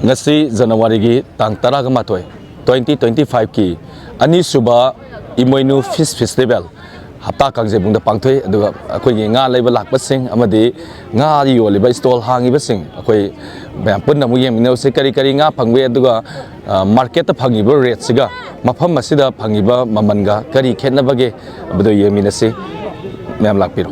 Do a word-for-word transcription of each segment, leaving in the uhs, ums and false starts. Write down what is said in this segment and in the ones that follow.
ꯉꯁꯤ ꯖꯅꯋꯥꯔꯤꯒꯤ ꯇꯥꯡ ꯇꯔꯥꯒ ꯃꯥꯊꯣꯏ, twenty twenty five ꯀꯤ ꯑꯅꯤꯁꯨꯕ ꯏꯃꯣꯏꯅꯨ ꯐꯤꯁ ꯐꯦꯁꯇꯤꯚꯦꯜ ꯍꯞꯇꯥ ꯀꯥꯡꯖꯩꯕꯨꯡꯗ ꯄꯥꯡꯊꯣꯛꯏ꯫ ꯑꯗꯨꯒ ꯑꯩꯈꯣꯏꯒꯤ ꯉꯥ ꯂꯩꯕ ꯂꯥꯛꯄꯁꯤꯡ ꯑꯃꯗꯤ ꯉꯥ ꯌꯣꯜꯂꯤꯕ ꯏꯁꯇꯣꯜ ꯍꯥꯡꯉꯤꯕꯁꯤꯡ, ꯑꯩꯈꯣꯏ ꯃꯌꯥꯝ ꯄꯨꯟꯅ ꯑꯃꯨꯛ ꯌꯦꯡꯃꯤꯟꯅꯔꯁꯤ꯫ ꯀꯔꯤ ꯀꯔꯤ ꯉꯥ ꯐꯪꯕ ꯌꯥꯏ, ꯑꯗꯨꯒ, ꯑ, ꯃꯥꯔꯀꯦꯠꯇ ꯐꯪꯉꯤꯕ ꯔꯦꯠꯁꯤꯒ ꯃꯐꯝ ꯑꯁꯤꯗ ꯐꯪꯉꯤꯕ ꯃꯃꯜꯒ ꯀꯔꯤ ꯈꯦꯠꯅꯕꯒꯦ ꯍꯥꯏꯕꯗꯨ ꯌꯦꯡꯃꯤꯟꯅꯁꯤ꯫ ꯃꯌꯥꯝ ꯂꯥꯛꯄꯤꯔꯣ꯫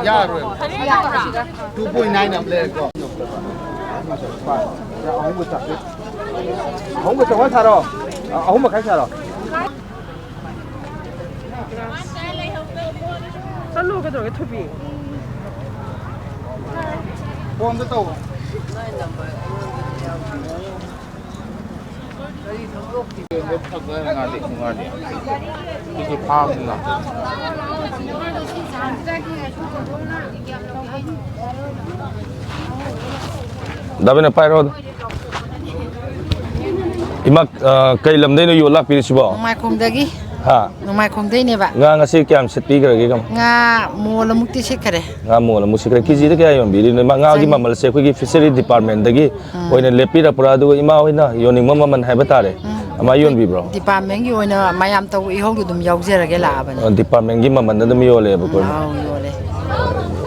ꯌꯥꯔꯣꯏ꯫ ꯇꯨ ꯄꯣꯏꯟ ꯅꯥꯏꯟ ꯑꯃ ꯂꯩꯔꯦꯀꯣ꯫ ꯑꯍꯨꯝꯒ ꯆꯥꯇ꯭ꯔꯦꯠ꯫ ꯑꯍꯨꯝꯒ ꯆꯥꯝꯃꯉꯥ ꯁꯥꯔꯣ꯫ ꯑ, ꯑꯍꯨꯝ ꯃꯈꯥꯏ ꯁꯥꯔꯣ꯫ ꯆꯠꯂꯣ, ꯀꯩꯗꯧꯔꯒꯦ, ꯊꯣꯏꯕꯤ? ꯐꯣꯟꯗ ꯇꯧ꯫ ꯉꯥꯗꯤ, ꯉꯥꯗꯤ꯫ ꯁꯤꯁꯨ ꯐꯥꯕꯅꯤꯅ꯫ ꯗꯥ ꯕꯤꯅꯣꯏ, ꯄꯥꯏꯔꯣ꯫ ꯏꯃꯥ, ꯑ, ꯀꯩ ꯂꯝꯗꯩꯅꯣ ꯌꯣꯜ ꯂꯥꯛꯄꯤꯔꯤꯁꯤꯕꯣ? ꯅꯣꯡꯃꯥꯏꯈꯣꯡꯗꯒꯤ꯫ ꯍꯥ? ꯅꯣꯡꯃꯥꯏꯈꯣꯡꯗꯩꯅꯦꯕ꯫ ꯉꯥ ꯉꯁꯤ ꯀꯌꯥꯝ ꯁꯤꯠꯄꯤꯈ꯭ꯔꯒꯦ, ꯀꯃꯥꯏ? ꯉꯥ ꯃꯣꯜ ꯑꯃꯨꯛꯇꯤ ꯁꯤꯠꯈꯔꯦ꯫ ꯉꯥ ꯃꯣꯜ ꯑꯃꯨꯛ ꯁꯤꯠꯈ꯭ꯔꯦ꯫ ꯀꯦꯖꯤꯗ ꯀꯌꯥ ꯌꯣꯟꯕꯤꯔꯤꯅꯣ? ꯏꯃꯥ, ꯉꯥꯒꯤ ꯆꯅꯤ꯫ ꯃꯃꯜꯁꯦ ꯑꯩꯈꯣꯏꯒꯤ ꯐꯤꯁꯔꯤ ꯗꯤꯄꯥꯔꯠꯃꯦꯟꯗꯒꯤ ꯎꯝ꯫ ꯑꯣꯏꯅ ꯂꯦꯞꯄꯤꯔꯛꯄ꯭ꯔꯥ? ꯑꯗꯨꯒ ꯏꯃꯥ ꯍꯣꯏꯅ ꯌꯣꯟꯅꯤꯡꯕ ꯃꯃꯜ ꯍꯥꯏꯕ ꯇꯥꯔꯦ꯫ ꯎꯝ꯫ ꯑꯗꯨꯃꯥꯏꯅ ꯌꯣꯟꯕꯤꯕ꯭ꯔꯣ? ꯗꯤꯄꯥꯔꯠꯃꯦꯟꯒꯤ ꯑꯣꯏꯅ ꯃꯌꯥꯝ ꯇꯧꯕ ꯏꯍꯧꯗꯣ ꯑꯗꯨꯝ ꯌꯥꯎꯖꯔꯒꯦ ꯂꯥꯛꯑꯕꯅꯦ꯫ ꯑ, ꯗꯤꯄꯥꯔꯠꯃꯦꯟꯒꯤ ꯃꯃꯜꯗ ꯑꯗꯨꯝ ꯌꯣꯜꯂꯦꯕꯀꯣ꯫ ꯎꯝ, ꯑꯥꯎ, ꯌꯣꯜꯂꯦ꯫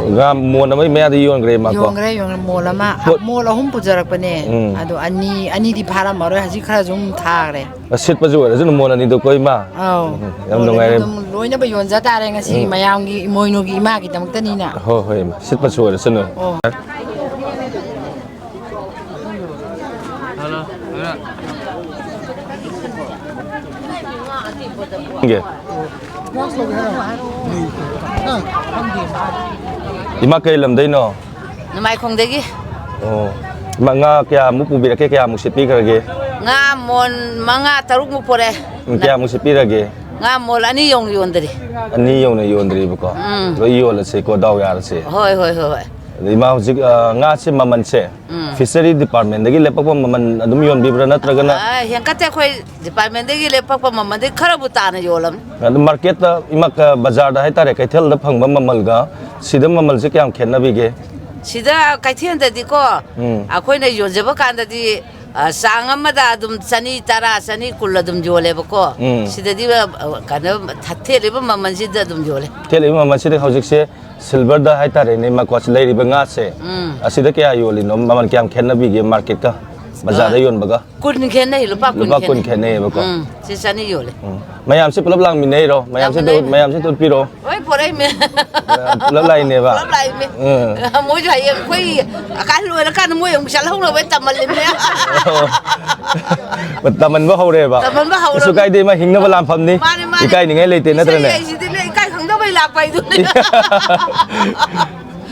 ꯉꯥ ꯃꯣꯟ ꯑꯃꯒꯤ ꯃꯌꯥꯗ ꯌꯣꯟꯈ꯭ꯔꯦ, ꯏꯃꯥ, ꯀꯣ? ꯌꯣꯟꯈ꯭ꯔꯦ, ꯌꯣꯟꯈ꯭ꯔꯦ꯫ ꯃꯣꯜ ꯑꯃ, ꯄꯣꯠ ꯃꯣꯜ ꯑꯍꯨꯝ ꯄꯨꯖꯔꯛꯄꯅꯦ꯫ ꯎꯝ꯫ ꯑꯗꯣ ꯑꯅꯤ, ꯑꯅꯤꯗꯤ ꯐꯥꯔꯝꯃꯔꯣꯏ, ꯍꯧꯖꯤꯛ ꯈꯔꯁꯨ ꯑꯗꯨꯝ ꯊꯥꯈ꯭ꯔꯦ꯫ ꯑꯁꯤꯠꯄꯁꯨ ꯑꯣꯏꯔꯁꯅꯨ ꯃꯣꯟ ꯑꯅꯤꯗꯣ ꯀꯣ, ꯏꯃꯥ꯫ ꯑꯥꯎ꯫ ꯎꯝ, ꯌꯥꯝ ꯃꯣꯜ ꯑꯅꯤ ꯅꯨꯡꯉꯥꯏꯔꯦ꯫ ꯑꯗꯨꯝ ꯂꯣꯏꯅꯕ ꯌꯣꯟꯖ ꯇꯥꯔꯦ ꯉꯁꯤꯒꯤ ꯎꯝ꯫ ꯃꯌꯥꯝꯒꯤ ꯏꯃꯣꯏꯅꯨꯒꯤ ꯏꯃꯥꯒꯤꯗꯃꯛꯇꯅꯤꯅ꯫ ꯍꯣꯏ, ꯍꯣꯏ, ꯏꯃꯥ꯫ ꯁꯤꯠꯄꯁꯨ ꯑꯣꯏꯔꯁꯅꯨ꯫ ꯑꯣ꯫ ꯍꯜꯂꯣ꯫ ꯏꯃꯥ, ꯏꯃꯥ, ꯀꯩ ꯂꯝꯗꯩꯅꯣ? ꯅꯃꯥꯏꯈꯣꯡꯗꯒꯤ꯫ ꯑꯣ꯫ ꯏꯃꯥ, ꯉꯥ ꯀꯌꯥꯃꯨꯛ ꯄꯨꯕꯤꯔꯛꯀꯦ? ꯀꯌꯥꯃꯨꯛ ꯁꯤꯠꯄꯤꯈ꯭ꯔꯒꯦ? ꯉꯥ ꯃꯣꯟ ꯃꯉꯥ ꯇꯔꯨꯛꯃꯨꯛ ꯄꯣꯔꯛꯑꯦ꯫ ꯎꯝ, ꯀꯌꯥꯃꯨꯛ ꯁꯤꯠꯄꯤꯔꯒꯦ? ꯉꯥ ꯃꯣꯜ ꯑꯅꯤ ꯌꯧꯅ ꯌꯣꯟꯗ꯭ꯔꯤ꯫ ꯑꯅꯤ ꯌꯧꯅ ꯌꯣꯟꯗ꯭ꯔꯤꯕꯀꯣ? ꯎꯝ꯫ ꯂꯣꯏ ꯌꯣꯜꯂꯁꯤꯀꯣ, ꯗꯥꯎ ꯌꯥꯔꯁꯦ꯫ ꯍꯣꯏ, ꯍꯣꯏ, ꯍꯣꯏ, ꯍꯣꯏ꯫ ꯑꯗ ꯏꯃꯥ, ꯍꯧꯖꯤꯛ, ꯑ, ꯉꯥꯁꯦ ꯃꯃꯜꯁꯦ, ꯎꯝ꯫ ꯐꯤꯁꯔꯤ ꯗꯤꯄꯥꯔꯠꯃꯦꯟꯗꯒꯤ ꯂꯦꯞꯄꯛꯄ ꯃꯃꯜ ꯑꯗꯨꯝ ꯌꯣꯟꯕꯤꯕ꯭ꯔꯥ, ꯅꯠꯇ꯭ꯔꯒꯅ? ꯑ, ꯍꯦꯟꯀꯠꯇꯦ, ꯑꯩꯈꯣꯏ ꯗꯤꯄꯥꯔꯠꯃꯦꯟꯗꯒꯤ ꯂꯦꯞꯄꯛꯄ ꯃꯃꯜꯗꯤ ꯈꯔꯕꯨ ꯇꯥꯅ ꯌꯣꯜꯂꯝꯅꯤ꯫ ꯑꯗꯨ ꯃꯥꯔꯀꯦꯠꯇ, ꯏꯃꯥ, ꯀ-, ꯕꯖꯥꯔꯗ ꯍꯥꯏꯇꯥꯔꯦ, ꯀꯩꯊꯦꯜꯗ ꯐꯪꯕ ꯃꯃꯜꯒ ꯁꯤꯗ ꯃꯃꯜꯁꯦ ꯀꯌꯥꯝ ꯈꯦꯠꯅꯕꯤꯒꯦ? ꯁꯤꯗ ꯀꯩꯊꯦꯜꯗꯗꯤꯀꯣ, ꯎꯝ꯫ ꯑꯩꯈꯣꯏꯅ ꯌꯣꯟꯖꯕ ꯀꯥꯟꯗꯗꯤ, ꯑ, ꯆꯥꯡ ꯑꯃꯗ ꯑꯗꯨꯝ ꯆꯅꯤ ꯇꯔꯥ, ꯆꯅꯤ ꯀꯨꯟ ꯑꯗꯨꯝ ꯌꯣꯜꯂꯦꯕꯀꯣ꯫ ꯎꯝ꯫ ꯁꯤꯗꯗꯤ, ꯑ, ꯀꯩꯅꯣ, ꯊ-, ꯊꯦꯠꯂꯤꯕ ꯃꯃꯜꯁꯤꯗ ꯑꯗꯨꯝ ꯌꯣꯜꯂꯦ꯫ ꯊꯦꯠꯂꯤꯕ ꯃꯃꯜꯁꯤꯗ ꯍꯧꯖꯤꯛꯁꯦ ꯁꯤꯜꯚꯔꯗ ꯍꯥꯏꯇꯥꯔꯦꯅꯦ, ꯃꯀꯣ, ꯂꯩꯔꯤꯕ ꯉꯥꯁꯦ, ꯎꯝ꯫ ꯑꯁꯤꯗ ꯀꯌꯥ ꯌꯣꯜꯂꯤꯅꯣ? ꯃꯃꯜ ꯀꯌꯥꯝ ꯈꯦꯠꯅꯕꯤꯒꯦ ꯃꯥꯔꯀꯦꯠꯀ? ꯕꯖꯥꯔꯗ ꯌꯣꯟꯕꯒ? ꯀꯨꯟ ꯈꯦꯠꯅꯩ, ꯂꯨꯄꯥ ꯀꯨꯟ ꯂꯨꯄꯥ ꯀꯨꯟ ꯈꯦꯠꯅꯩ꯫ ꯈꯦꯠꯅꯩꯌꯦꯕꯀꯣ? ꯎꯝ, ꯁꯤ ꯆꯅꯤ ꯌꯣꯜꯂꯦ꯫ ꯎꯝ꯫ ꯃꯌꯥꯝꯁꯦ ꯄꯨꯂꯞ ꯂꯥꯛꯃꯤꯟꯅꯩꯔꯣ? ꯃꯌꯥꯝꯁꯦ ꯂꯥꯛꯃꯤꯟꯅꯩ꯫ ꯃꯌꯥꯝꯁꯦ ꯇꯨꯠꯄꯤꯔꯣ꯫ ꯂꯣꯏ ꯄꯣꯔꯛꯏꯃꯦ꯫ ꯄꯨꯂꯞ ꯂꯥꯛꯏꯅꯦꯕ? ꯄꯨꯂꯞ ꯂꯥꯛꯏꯃꯦ꯫ ꯎꯝ꯫ ꯃꯣꯏꯁꯨ ꯍꯌꯦꯡ ꯑꯩꯈꯣꯏ ꯑꯀꯥꯏ ꯂꯣꯏꯔꯀꯥꯟꯗ ꯃꯣꯏ ꯑꯃꯨꯛ ꯆꯠꯍꯧꯅꯕ ꯇꯝꯃꯜꯂꯤꯃꯦ꯫ ꯇꯝꯍꯟꯕ ꯍꯧꯔꯦꯕ? ꯇꯝꯍꯟꯕ ꯍꯧꯔꯕꯅꯤ꯫ ꯀꯩꯁꯨ ꯀꯥꯏꯗꯦ, ꯃꯥ ꯍꯤꯡꯅꯕ ꯂꯥꯟꯐꯝꯅꯤ꯫ ꯃꯥꯅꯦ, ꯃꯥꯅꯦ꯫ ꯏꯀꯥꯏꯅꯤꯡꯉꯥꯏ ꯂꯩꯇꯦ, ꯅꯠꯇ꯭ꯔꯅꯦ? ꯏꯆꯦ ꯑꯩꯁꯤꯗꯤꯅꯦ, ꯏꯀꯥꯏ ꯈꯪꯗꯕꯩ ꯂꯥꯛꯄ ꯍꯥꯏꯗꯨꯅꯤ꯫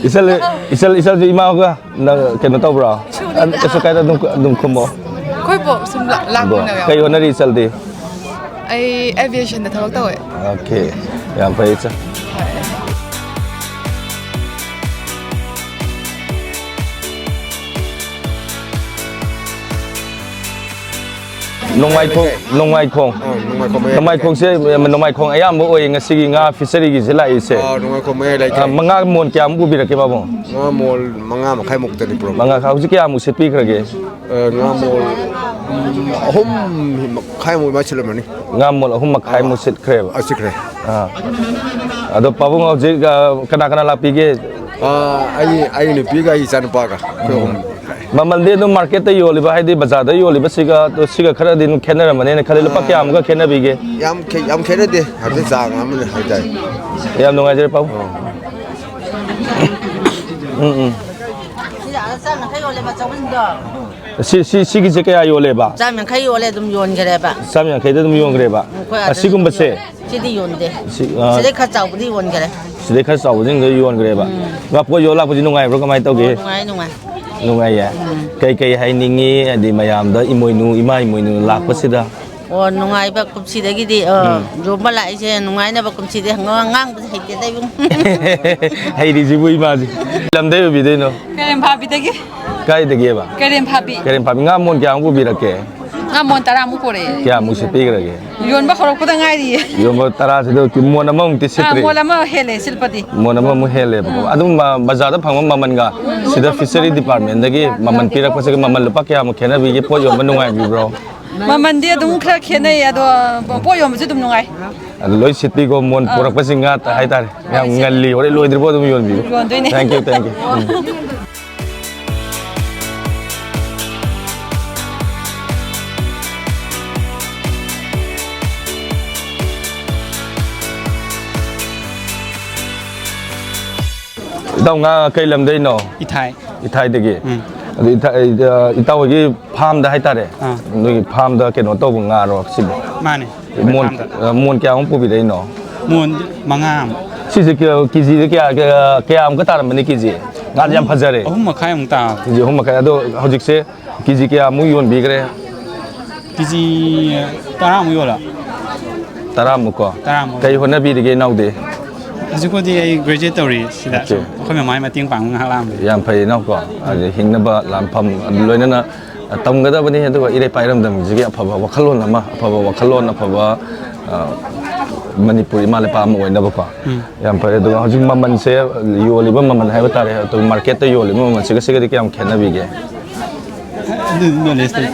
ꯏꯆꯜ, ꯏꯆꯜ, ꯏꯆꯜꯁꯨ ꯏꯃꯥꯒ ꯅꯪ ꯀꯩꯅꯣ ꯇꯧꯕ꯭ꯔꯣ? ꯏꯁꯨꯅꯤꯗ꯫ ꯑ, ꯀꯩꯁꯨ ꯀꯥꯏꯗꯦ, ꯑꯗꯨꯝ, ꯑꯗꯨꯝ ꯈꯨꯝꯃꯣ꯫ ꯑꯩꯈꯣꯏ ꯕꯣꯛ ꯁꯨꯝ ꯂꯥ-, ꯑꯗꯣ ꯂꯥꯛꯃꯤꯟꯅꯕ ꯌꯥꯎꯋꯦ꯫ ꯀꯩ ꯍꯣꯠꯅꯔꯤ ꯏꯆꯜꯗꯤ? ꯑꯩ aviation ꯗ ꯊꯕꯛ ꯇꯧꯋꯦ꯫ Okay, ꯌꯥꯝ ꯐꯩ ꯏꯆꯜ꯫ ꯅꯣꯡꯃꯥꯏꯈꯣꯡ, ꯅꯣꯡꯃꯥꯏꯈꯣꯡ꯫ ꯑꯥ, ꯅꯣꯡꯃꯥꯏꯈꯣꯡ ꯃꯌꯥꯏ ꯅꯣꯡꯃꯥꯏꯈꯣꯡꯁꯦ, ꯅꯣꯡꯃꯥꯏꯈꯣꯡ ꯑꯌꯥꯝꯕ ꯑꯣꯏꯌꯦ ꯉꯁꯤꯒꯤ ꯉꯥ fishery ꯒꯤꯁꯦ ꯂꯥꯛꯏꯁꯦ꯫ ꯑꯥ, ꯅꯣꯡꯃꯥꯏꯈꯣꯡ ꯃꯌꯥꯏ ꯂꯩꯀꯥꯏ꯫ ꯑꯥ, ꯃꯉꯥ ꯃꯣꯟ ꯀꯌꯥꯃꯨꯛ ꯄꯨꯕꯤꯔꯛꯀꯦ, ꯄꯥꯕꯨꯡ? ꯉꯥ ꯃꯣꯟ ꯃꯉꯥ ꯃꯈꯥꯏꯃꯨꯛꯇꯅꯤ ꯄꯨꯔꯛꯄ꯫ ꯃꯉꯥ ꯈꯥ-, ꯍꯧꯖꯤꯛ ꯀꯌꯥꯃꯨꯛ ꯁꯤꯠꯄꯤꯈ꯭ꯔꯒꯦ? ꯑꯥ, ꯉꯥ ꯃꯣꯟ, ꯎꯝ, ꯑꯍꯨꯝ ꯃꯈꯥꯏꯃꯨꯛ ꯑꯗꯨꯃꯥꯏꯅ ꯁꯤꯠꯂꯝꯃꯅꯤ꯫ ꯉꯥ ꯃꯣꯟ ꯑꯍꯨꯝ ꯃꯈꯥꯏꯃꯨꯛ ꯑꯥ꯫ ꯁꯤꯠꯈ꯭ꯔꯦꯕ? ꯑꯥ, ꯁꯤꯠꯈ꯭ꯔꯦ꯫ ꯑꯥ꯫ ꯑꯗꯣ ꯄꯥꯕꯨꯡ ꯍꯧꯖꯤꯛ, ꯑꯥ, ꯀꯅꯥ ꯀꯅꯥ ꯂꯥꯛꯄꯤꯒꯦ? ꯑꯥ, ꯑꯩ, ꯑꯩ ꯅꯨꯄꯤꯒ ꯑꯩ ꯏꯆꯥꯅꯨꯄꯥꯒ ꯑꯩꯈꯣꯏ ꯑꯍꯨꯝ꯫ ꯃꯃꯜꯗꯤ ꯑꯗꯨꯝ market ꯇ ꯌꯣꯜꯂꯤꯕ, ꯍꯥꯏꯗꯤ ꯕꯖꯥꯔꯗ ꯌꯣꯜꯂꯤꯕꯁꯤꯒ ꯑꯗꯣ ꯁꯤꯒ ꯈꯔꯗꯤ ꯑꯗꯨꯝ ꯈꯦꯠꯅꯔꯝꯃꯅꯤꯅ ꯈꯜꯂꯤ꯫ ꯂꯨꯄꯥ ꯑꯥ꯫ ꯀꯌꯥꯃꯨꯛꯀ ꯈꯦꯠꯅꯕꯤꯒꯦ? ꯌꯥꯝ ꯈꯦ-, ꯌꯥꯝ ꯈꯦꯠꯅꯗꯦ꯫ ꯍꯥꯏꯐꯦꯠ ꯆꯥꯡ ꯑꯃꯅ ꯍꯥꯏꯇꯥꯔꯦ꯫ ꯌꯥꯝ ꯅꯨꯡꯉꯥꯏꯖꯔꯦ, ꯄꯥꯕꯨꯡ꯫ ꯑꯥ꯫ ꯎꯝ, ꯎꯝ꯫ ꯁꯤꯗ ꯑꯥꯗ ꯆꯥꯝ ꯌꯥꯡꯈꯩ ꯌꯣꯜꯂꯦꯕ ꯆꯧꯒꯨꯝꯗꯣ꯫ ꯁꯤ, ꯁꯤ, ꯁꯤꯒꯤꯁꯦ ꯀꯌꯥ ꯌꯣꯜꯂꯦꯕ? ꯆꯥꯝ ꯌꯥꯡꯈꯩ ꯌꯣꯜꯂꯦ, ꯑꯗꯨꯝ ꯌꯣꯟꯈ꯭ꯔꯦꯕ꯫ ꯆꯥꯝ ꯌꯥꯡꯈꯩꯗ ꯑꯗꯨꯝ ꯌꯣꯟꯈ꯭ꯔꯦꯕ? ꯎꯝ, ꯑꯩꯈꯣꯏ ꯑꯥꯗ ꯑꯗꯨꯝ ꯑꯁꯤꯒꯨꯝꯕꯁꯦ? ꯌꯣꯜꯂꯦ꯫ ꯁꯤꯗꯤ ꯌꯣꯟꯗꯦ꯫ ꯁꯤ, ꯑꯥ, ꯁꯤꯗꯩ ꯈꯔ ꯆꯥꯎꯕꯗꯤ ꯌꯣꯟꯈ꯭ꯔꯦ꯫ ꯁꯤꯗꯩ ꯈꯔ ꯆꯥꯎꯕꯁꯤꯡꯗꯣ ꯌꯣꯟꯈ꯭ꯔꯦꯕ꯫ ꯎꯝ꯫ ꯉꯥ ꯄꯣꯠ ꯌꯣꯜ ꯂꯥꯛꯄꯁꯤ ꯅꯨꯡꯉꯥꯏꯕ꯭ꯔꯣ? ꯀꯃꯥꯏꯅ ꯇꯧꯒꯦ? ꯑꯣ, ꯅꯨꯡꯉꯥꯏ, ꯅꯨꯡꯉꯥꯏ꯫ ꯅꯨꯡꯉꯥꯏꯌꯦ? ꯎꯝ꯫ ꯀꯩ ꯀꯩ ꯍꯥꯏꯅꯤꯡꯉꯤ? ꯍꯥꯏꯗꯤ ꯃꯌꯥꯝꯗ ꯏꯃꯣꯏꯅꯨ, ꯏꯃꯥ ꯏꯃꯣꯏꯅꯨ ꯎꯝ꯫ ꯂꯥꯛꯄꯁꯤꯗ? ꯑꯣ, ꯅꯨꯡꯉꯥꯏꯕ ꯀꯨꯝꯁꯤꯗꯒꯤꯗꯤ, ꯑ, ꯎꯝ꯫ ꯌꯣꯟꯕ ꯂꯥꯛꯏꯁꯦ ꯅꯨꯡꯉꯥꯏꯅꯕ ꯀꯨꯝꯁꯤꯗꯤ ꯉꯥꯡꯕꯁꯦ ꯍꯩꯇꯦꯗ ꯏꯕꯨꯡ꯫ ꯍꯩꯔꯤꯁꯤꯕꯨ ꯏꯃꯥꯁꯦ꯫ ꯂꯝꯗꯩ ꯑꯣꯏꯕꯤꯗꯣꯏꯅꯣ? ꯀꯩꯔꯦꯝꯐꯥꯕꯤꯗꯒꯤ꯫ ꯀꯥꯏꯗꯒꯤꯕ? ꯀꯩꯔꯦꯝꯐꯥꯕꯤ꯫ ꯀꯩꯔꯦꯝꯐꯥꯕꯤ꯫ ꯉꯥ ꯃꯣꯟ ꯀꯌꯥꯃꯨꯛ ꯄꯨꯕꯤꯔꯛꯀꯦ? ꯉꯥ ꯃꯣꯟ ꯇꯔꯥꯃꯨꯛ ꯄꯨꯔꯛꯑꯦ꯫ ꯀꯌꯥꯃꯨꯛ ꯁꯤꯠꯄꯤꯈ꯭ꯔꯒꯦ? ꯌꯣꯟꯕ ꯍꯧꯔꯛꯄꯗ ꯉꯥꯏꯔꯤꯌꯦ꯫ ꯌꯣꯟꯕ ꯇꯔꯥꯁꯤꯗ ꯃꯣꯟ ꯑꯃꯃꯨꯛꯇꯤ ꯑꯥ, ꯁꯤꯠꯇ꯭ꯔꯤ? ꯃꯣꯟ ꯑꯃ ꯍꯦꯜꯂꯦ ꯁꯤꯠꯄꯗꯤ꯫ ꯃꯣꯟ ꯑꯃꯃꯨꯛ ꯍꯦꯜꯂꯦꯕꯀꯣ꯫ ꯎꯝ꯫ ꯑꯗꯨꯝ, ꯑ, ꯕꯖꯥꯔꯗ ꯐꯪꯕ ꯃꯃꯜꯒ ꯁꯤꯗ fishery department ꯇꯒꯤ ꯃꯃꯜ ꯄꯤꯔꯛꯄꯁꯤꯒ ꯃꯃꯜ ꯂꯨꯄꯥ ꯀꯌꯥꯃꯨꯛ ꯈꯦꯠꯅꯕꯤꯒꯦ? ꯄꯣꯠ ꯌꯣꯟꯕ ꯅꯨꯡꯉꯥꯏꯕꯤꯕ꯭ꯔꯣ? ꯃꯃꯜꯗꯤ ꯑꯗꯨꯝ ꯈꯔ ꯈꯦꯠꯅꯩ, ꯑꯗꯣ ꯄꯣꯠ ꯌꯣꯟꯕꯁꯨ ꯑꯗꯨꯝ ꯅꯨꯡꯉꯥꯏ꯫ ꯑꯗꯨ ꯂꯣꯏ ꯁꯤꯠꯄꯤꯀꯣ, ꯃꯣꯟ ꯑꯥ꯫ ꯄꯨꯔꯛꯄꯁꯤꯡ ꯉꯥ ꯍꯥꯏꯇꯥꯔꯦ꯫ ꯌꯥꯝ ꯍꯣꯏ, ꯁꯤꯠ-, ꯉꯜꯂꯤ, ꯍꯣꯔꯦꯟ ꯂꯣꯏꯗ꯭ꯔꯤꯕꯐꯥꯎ ꯑꯗꯨꯝ ꯌꯣꯟꯕꯤꯌꯨ꯫ ꯌꯣꯟꯗꯣꯏꯅꯦ꯫ Thank you, thank you꯫ ꯎꯝ꯫ ꯏꯇꯥꯎ, ꯉꯥ ꯀꯩ ꯂꯝꯗꯩꯅꯣ? ꯏꯊꯥꯏ꯫ ꯏꯊꯥꯏꯗꯒꯤ? ꯎꯝ꯫ ꯑꯗꯨ ꯏꯊꯥꯏ, ꯑ, ꯏꯇꯥꯎ ꯍꯣꯏꯒꯤ ꯐꯥꯔꯝꯗ ꯍꯥꯏꯇꯥꯔꯦ? ꯑꯥ꯫ ꯅꯣꯏꯒꯤ ꯐꯥꯔꯝꯗ ꯀꯩꯅꯣ ꯇꯧꯕ ꯉꯥꯔꯣ ꯁꯤꯕꯣ? ꯃꯥꯅꯦ, ꯑꯩꯈꯣꯏ ꯃꯣꯟ, ꯐꯥꯔꯝꯗ꯫ ꯑ, ꯃꯣꯟ ꯀꯌꯥꯃꯨꯛ ꯄꯨꯕꯤꯔꯛꯏꯅꯣ? ꯃꯣꯟ ꯃꯉꯥꯃꯨꯛ꯫ ꯁꯤꯁꯦ ꯀꯦ-, ꯀꯦꯖꯤꯗ ꯀꯌꯥ, ꯀꯌꯥ, ꯀꯌꯥꯃꯨꯛꯀ ꯇꯥꯔꯝꯃꯅꯤ ꯀꯦꯖꯤ? ꯉꯥꯁꯦ ꯌꯥꯝ ꯐꯖꯔꯦ꯫ ꯑꯍꯨꯝ ꯃꯈꯥꯏꯃꯨꯛ ꯇꯥꯕ꯫ ꯀꯦꯖꯤ ꯑꯍꯨꯝ ꯃꯈꯥꯏ꯫ ꯑꯗꯣ ꯍꯧꯖꯤꯛꯁꯦ ꯀꯦꯖꯤ ꯀꯌꯥꯃꯨꯛ ꯌꯣꯟꯕꯤꯈ꯭ꯔꯦ? ꯀꯦꯖꯤ ꯇꯔꯥꯃꯨꯛ ꯌꯣꯜꯂꯦ꯫ ꯇꯔꯥꯃꯨꯛ ꯀꯣ? ꯇꯔꯥꯃꯨꯛ꯫ ꯀꯩ ꯍꯣꯠꯅꯕꯤꯔꯤꯒꯦ ꯏꯅꯥꯎꯗꯤ? ꯍꯧꯖꯤꯛꯄꯨꯗꯤ ꯑꯩ graduate ꯇꯧꯔꯤ ꯁꯤꯗ꯫ Okay꯫ ꯁꯨꯝ ꯑꯩꯈꯣꯏ ꯃꯃꯥꯒꯤ ꯃꯇꯦꯡ ꯄꯥꯡꯕ ꯉꯥꯏꯍꯥꯛ ꯂꯥꯛꯑꯝꯕꯅꯤ꯫ ꯌꯥꯝ ꯐꯩ ꯏꯅꯥꯎꯀꯣ꯫ ꯑꯗꯩ ꯍꯤꯡꯅꯕ ꯂꯥꯟꯐꯝ ꯂꯣꯏꯅꯅ ꯇꯝꯒꯗꯕꯅꯤ꯫ ꯑꯗꯨꯒ ꯏꯔꯩ ꯄꯥꯏꯔꯝꯗꯝꯁꯤꯒꯤ ꯑꯐꯕ ꯋꯥꯈꯜꯂꯣꯟ ꯑꯃ, ꯑꯐꯕ ꯋꯥꯈꯜꯂꯣꯟ, ꯑꯐꯕ, ꯑ, ꯃꯅꯤꯄꯨꯔ ꯏꯃꯥ ꯂꯩꯄꯥꯛ ꯑꯃ ꯑꯣꯏꯅꯕꯀꯣ꯫ ꯎꯝ꯫ ꯌꯥꯝ ꯐꯔꯦ꯫ ꯑꯗꯨꯒ ꯍꯧꯖꯤꯛ ꯃꯃꯜꯁꯦ, ꯌꯣꯜꯂꯤꯕ ꯃꯃꯜ ꯍꯥꯏꯕ ꯇꯥꯔꯦ, ꯑꯗꯨ market ꯇ ꯌꯣꯜꯂꯤꯕ ꯃꯃꯜꯁꯤꯒ ꯁꯤꯒꯗꯤ ꯀꯌꯥꯝ ꯈꯦꯠꯅꯕꯤꯒꯦ? ꯑꯗꯨ knowledge ꯇꯤ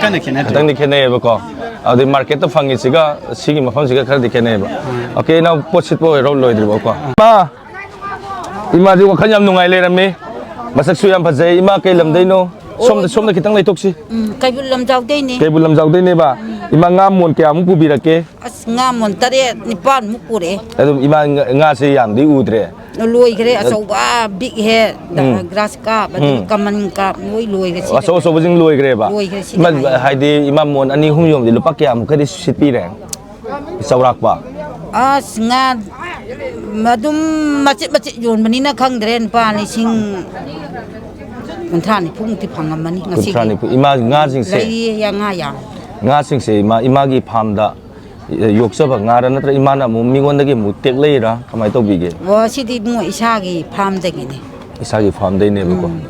ꯀꯟꯅ ꯈꯦꯠꯅꯗ꯭ꯔꯦ꯫ ꯈꯤꯇꯪꯗꯤ ꯈꯦꯠꯅꯩꯌꯦꯕꯀꯣ꯫ ꯑꯗꯨꯗꯤ market ꯇ ꯐꯪꯉꯤꯁꯤꯒ ꯁꯤꯒꯤ ꯃꯐꯝꯁꯤꯒ ꯈꯔꯗꯤ ꯈꯦꯠꯅꯩꯌꯦꯕ꯫ ꯎꯝ꯫ Okay, ꯏꯅꯥꯎ, ꯄꯣꯠ ꯁꯤꯠꯄ ꯑꯣꯏꯔꯣ ꯂꯣꯏꯗ꯭ꯔꯤꯕꯀꯣ? ꯏꯃꯥ! ꯏꯃꯥꯁꯤ ꯋꯥꯈꯜ ꯌꯥꯝ ꯅꯨꯡꯉꯥꯏ ꯂꯩꯔꯝꯃꯤ꯫ ꯃꯁꯛꯁꯨ ꯌꯥꯝ ꯐꯖꯩ꯫ ꯏꯃꯥ, ꯀꯩ ꯂꯝꯗꯩꯅꯣ? ꯁꯣꯝꯗ, ꯑꯣ, ꯁꯣꯝꯗ ꯈꯤꯇꯪ ꯂꯩꯊꯣꯛꯁꯤ꯫ ꯎꯝ, ꯀꯩꯕꯨꯜ ꯂꯝꯖꯥꯎꯗꯩꯅꯦ꯫ ꯀꯩꯕꯨꯜ ꯂꯝꯖꯥꯎꯗꯩꯅꯦꯕ? ꯎꯝ꯫ ꯏꯃꯥ, ꯉꯥ ꯃꯣꯟ ꯀꯌꯥꯃꯨꯛ ꯄꯨꯕꯤꯔꯛꯀꯦ? ꯑꯁ, ꯉꯥ ꯃꯣꯟ ꯇꯔꯦꯠ ꯅꯤꯄꯥꯟꯃꯨꯛ ꯄꯨꯔꯛꯑꯦ꯫ ꯑꯗꯨꯝ ꯏꯃꯥ, ꯉꯥ-, ꯉꯥꯁꯦ ꯌꯥꯝꯗꯤ ꯎꯗ꯭ꯔꯦ꯫ ꯂꯣꯏꯈ꯭ꯔꯦ꯫ ꯑ-, ꯑꯆꯧꯕ, big head, ꯎꯝ꯫ Grass carp, ꯑꯗꯨꯒ ꯎꯝ꯫ Common carp ꯂꯣꯏ ꯂꯣꯏꯈ꯭ꯔꯦ ꯁꯤꯗ꯫ ꯑꯆꯧ ꯑꯆꯧꯕꯁꯤꯡ ꯂꯣꯏꯈ꯭ꯔꯦꯕ? ꯂꯣꯏꯈ꯭ꯔꯦ ꯁꯤꯗ ꯏꯃꯥ, ꯉꯥꯏꯔꯦ꯫ ꯍꯥꯏꯗꯤ ꯏꯃꯥ ꯃꯣꯟ ꯑꯅꯤ ꯑꯍꯨꯝ ꯌꯣꯟꯕꯗꯤ ꯂꯨꯄꯥ ꯀꯌꯥꯃꯨꯛꯀꯗꯤ ꯁꯤꯠꯄꯤꯔꯦ? ꯆꯥꯎꯔꯥꯛꯄ? ꯑꯁ, ꯉꯥ ꯑꯗꯨꯝ ꯃꯆꯤꯠ ꯃꯆꯤꯠ ꯌꯣꯟꯕꯅꯤꯅ ꯈꯪꯗ꯭ꯔꯦ, ꯂꯨꯄꯥ ꯂꯤꯁꯤꯡ ꯀꯨꯟꯊ꯭ꯔꯥ ꯅꯤꯐꯨꯃꯨꯛꯇꯤ ꯐꯪꯉꯝꯃꯅꯤ ꯉꯁꯤꯒꯤ꯫ ꯀꯨꯟꯊ꯭ꯔꯥ ꯅꯤꯐꯨ꯫ ꯏꯃꯥ, ꯉꯥꯁꯤꯡꯁꯦ? ꯂꯩꯌꯦ, ꯉꯥ ꯌꯥꯝ꯫ ꯉꯥꯁꯤꯡꯁꯦ ꯏꯃꯥ, ꯏꯃꯥꯒꯤ farm ꯗ ꯌꯣꯛꯆꯕ ꯉꯥꯔꯥ, ꯅꯠꯇ꯭ꯔꯒ ꯏꯃꯥꯅ ꯑꯃꯨꯛ ꯃꯤꯉꯣꯟꯗꯒꯤ ꯑꯃꯨꯛ ꯇꯦꯛꯂꯛꯏꯔꯥ? ꯀꯃꯥꯏꯅ ꯇꯧꯕꯤꯒꯦ? ꯑꯣ, ꯁꯤꯗꯤ ꯏꯕꯨꯡꯉꯣ ꯏꯁꯥꯒꯤ farm ꯗꯒꯤꯅꯦ꯫ ꯏꯁꯥꯒꯤ farm ꯗꯩꯅꯦꯕꯀꯣ꯫ ꯎꯝ꯫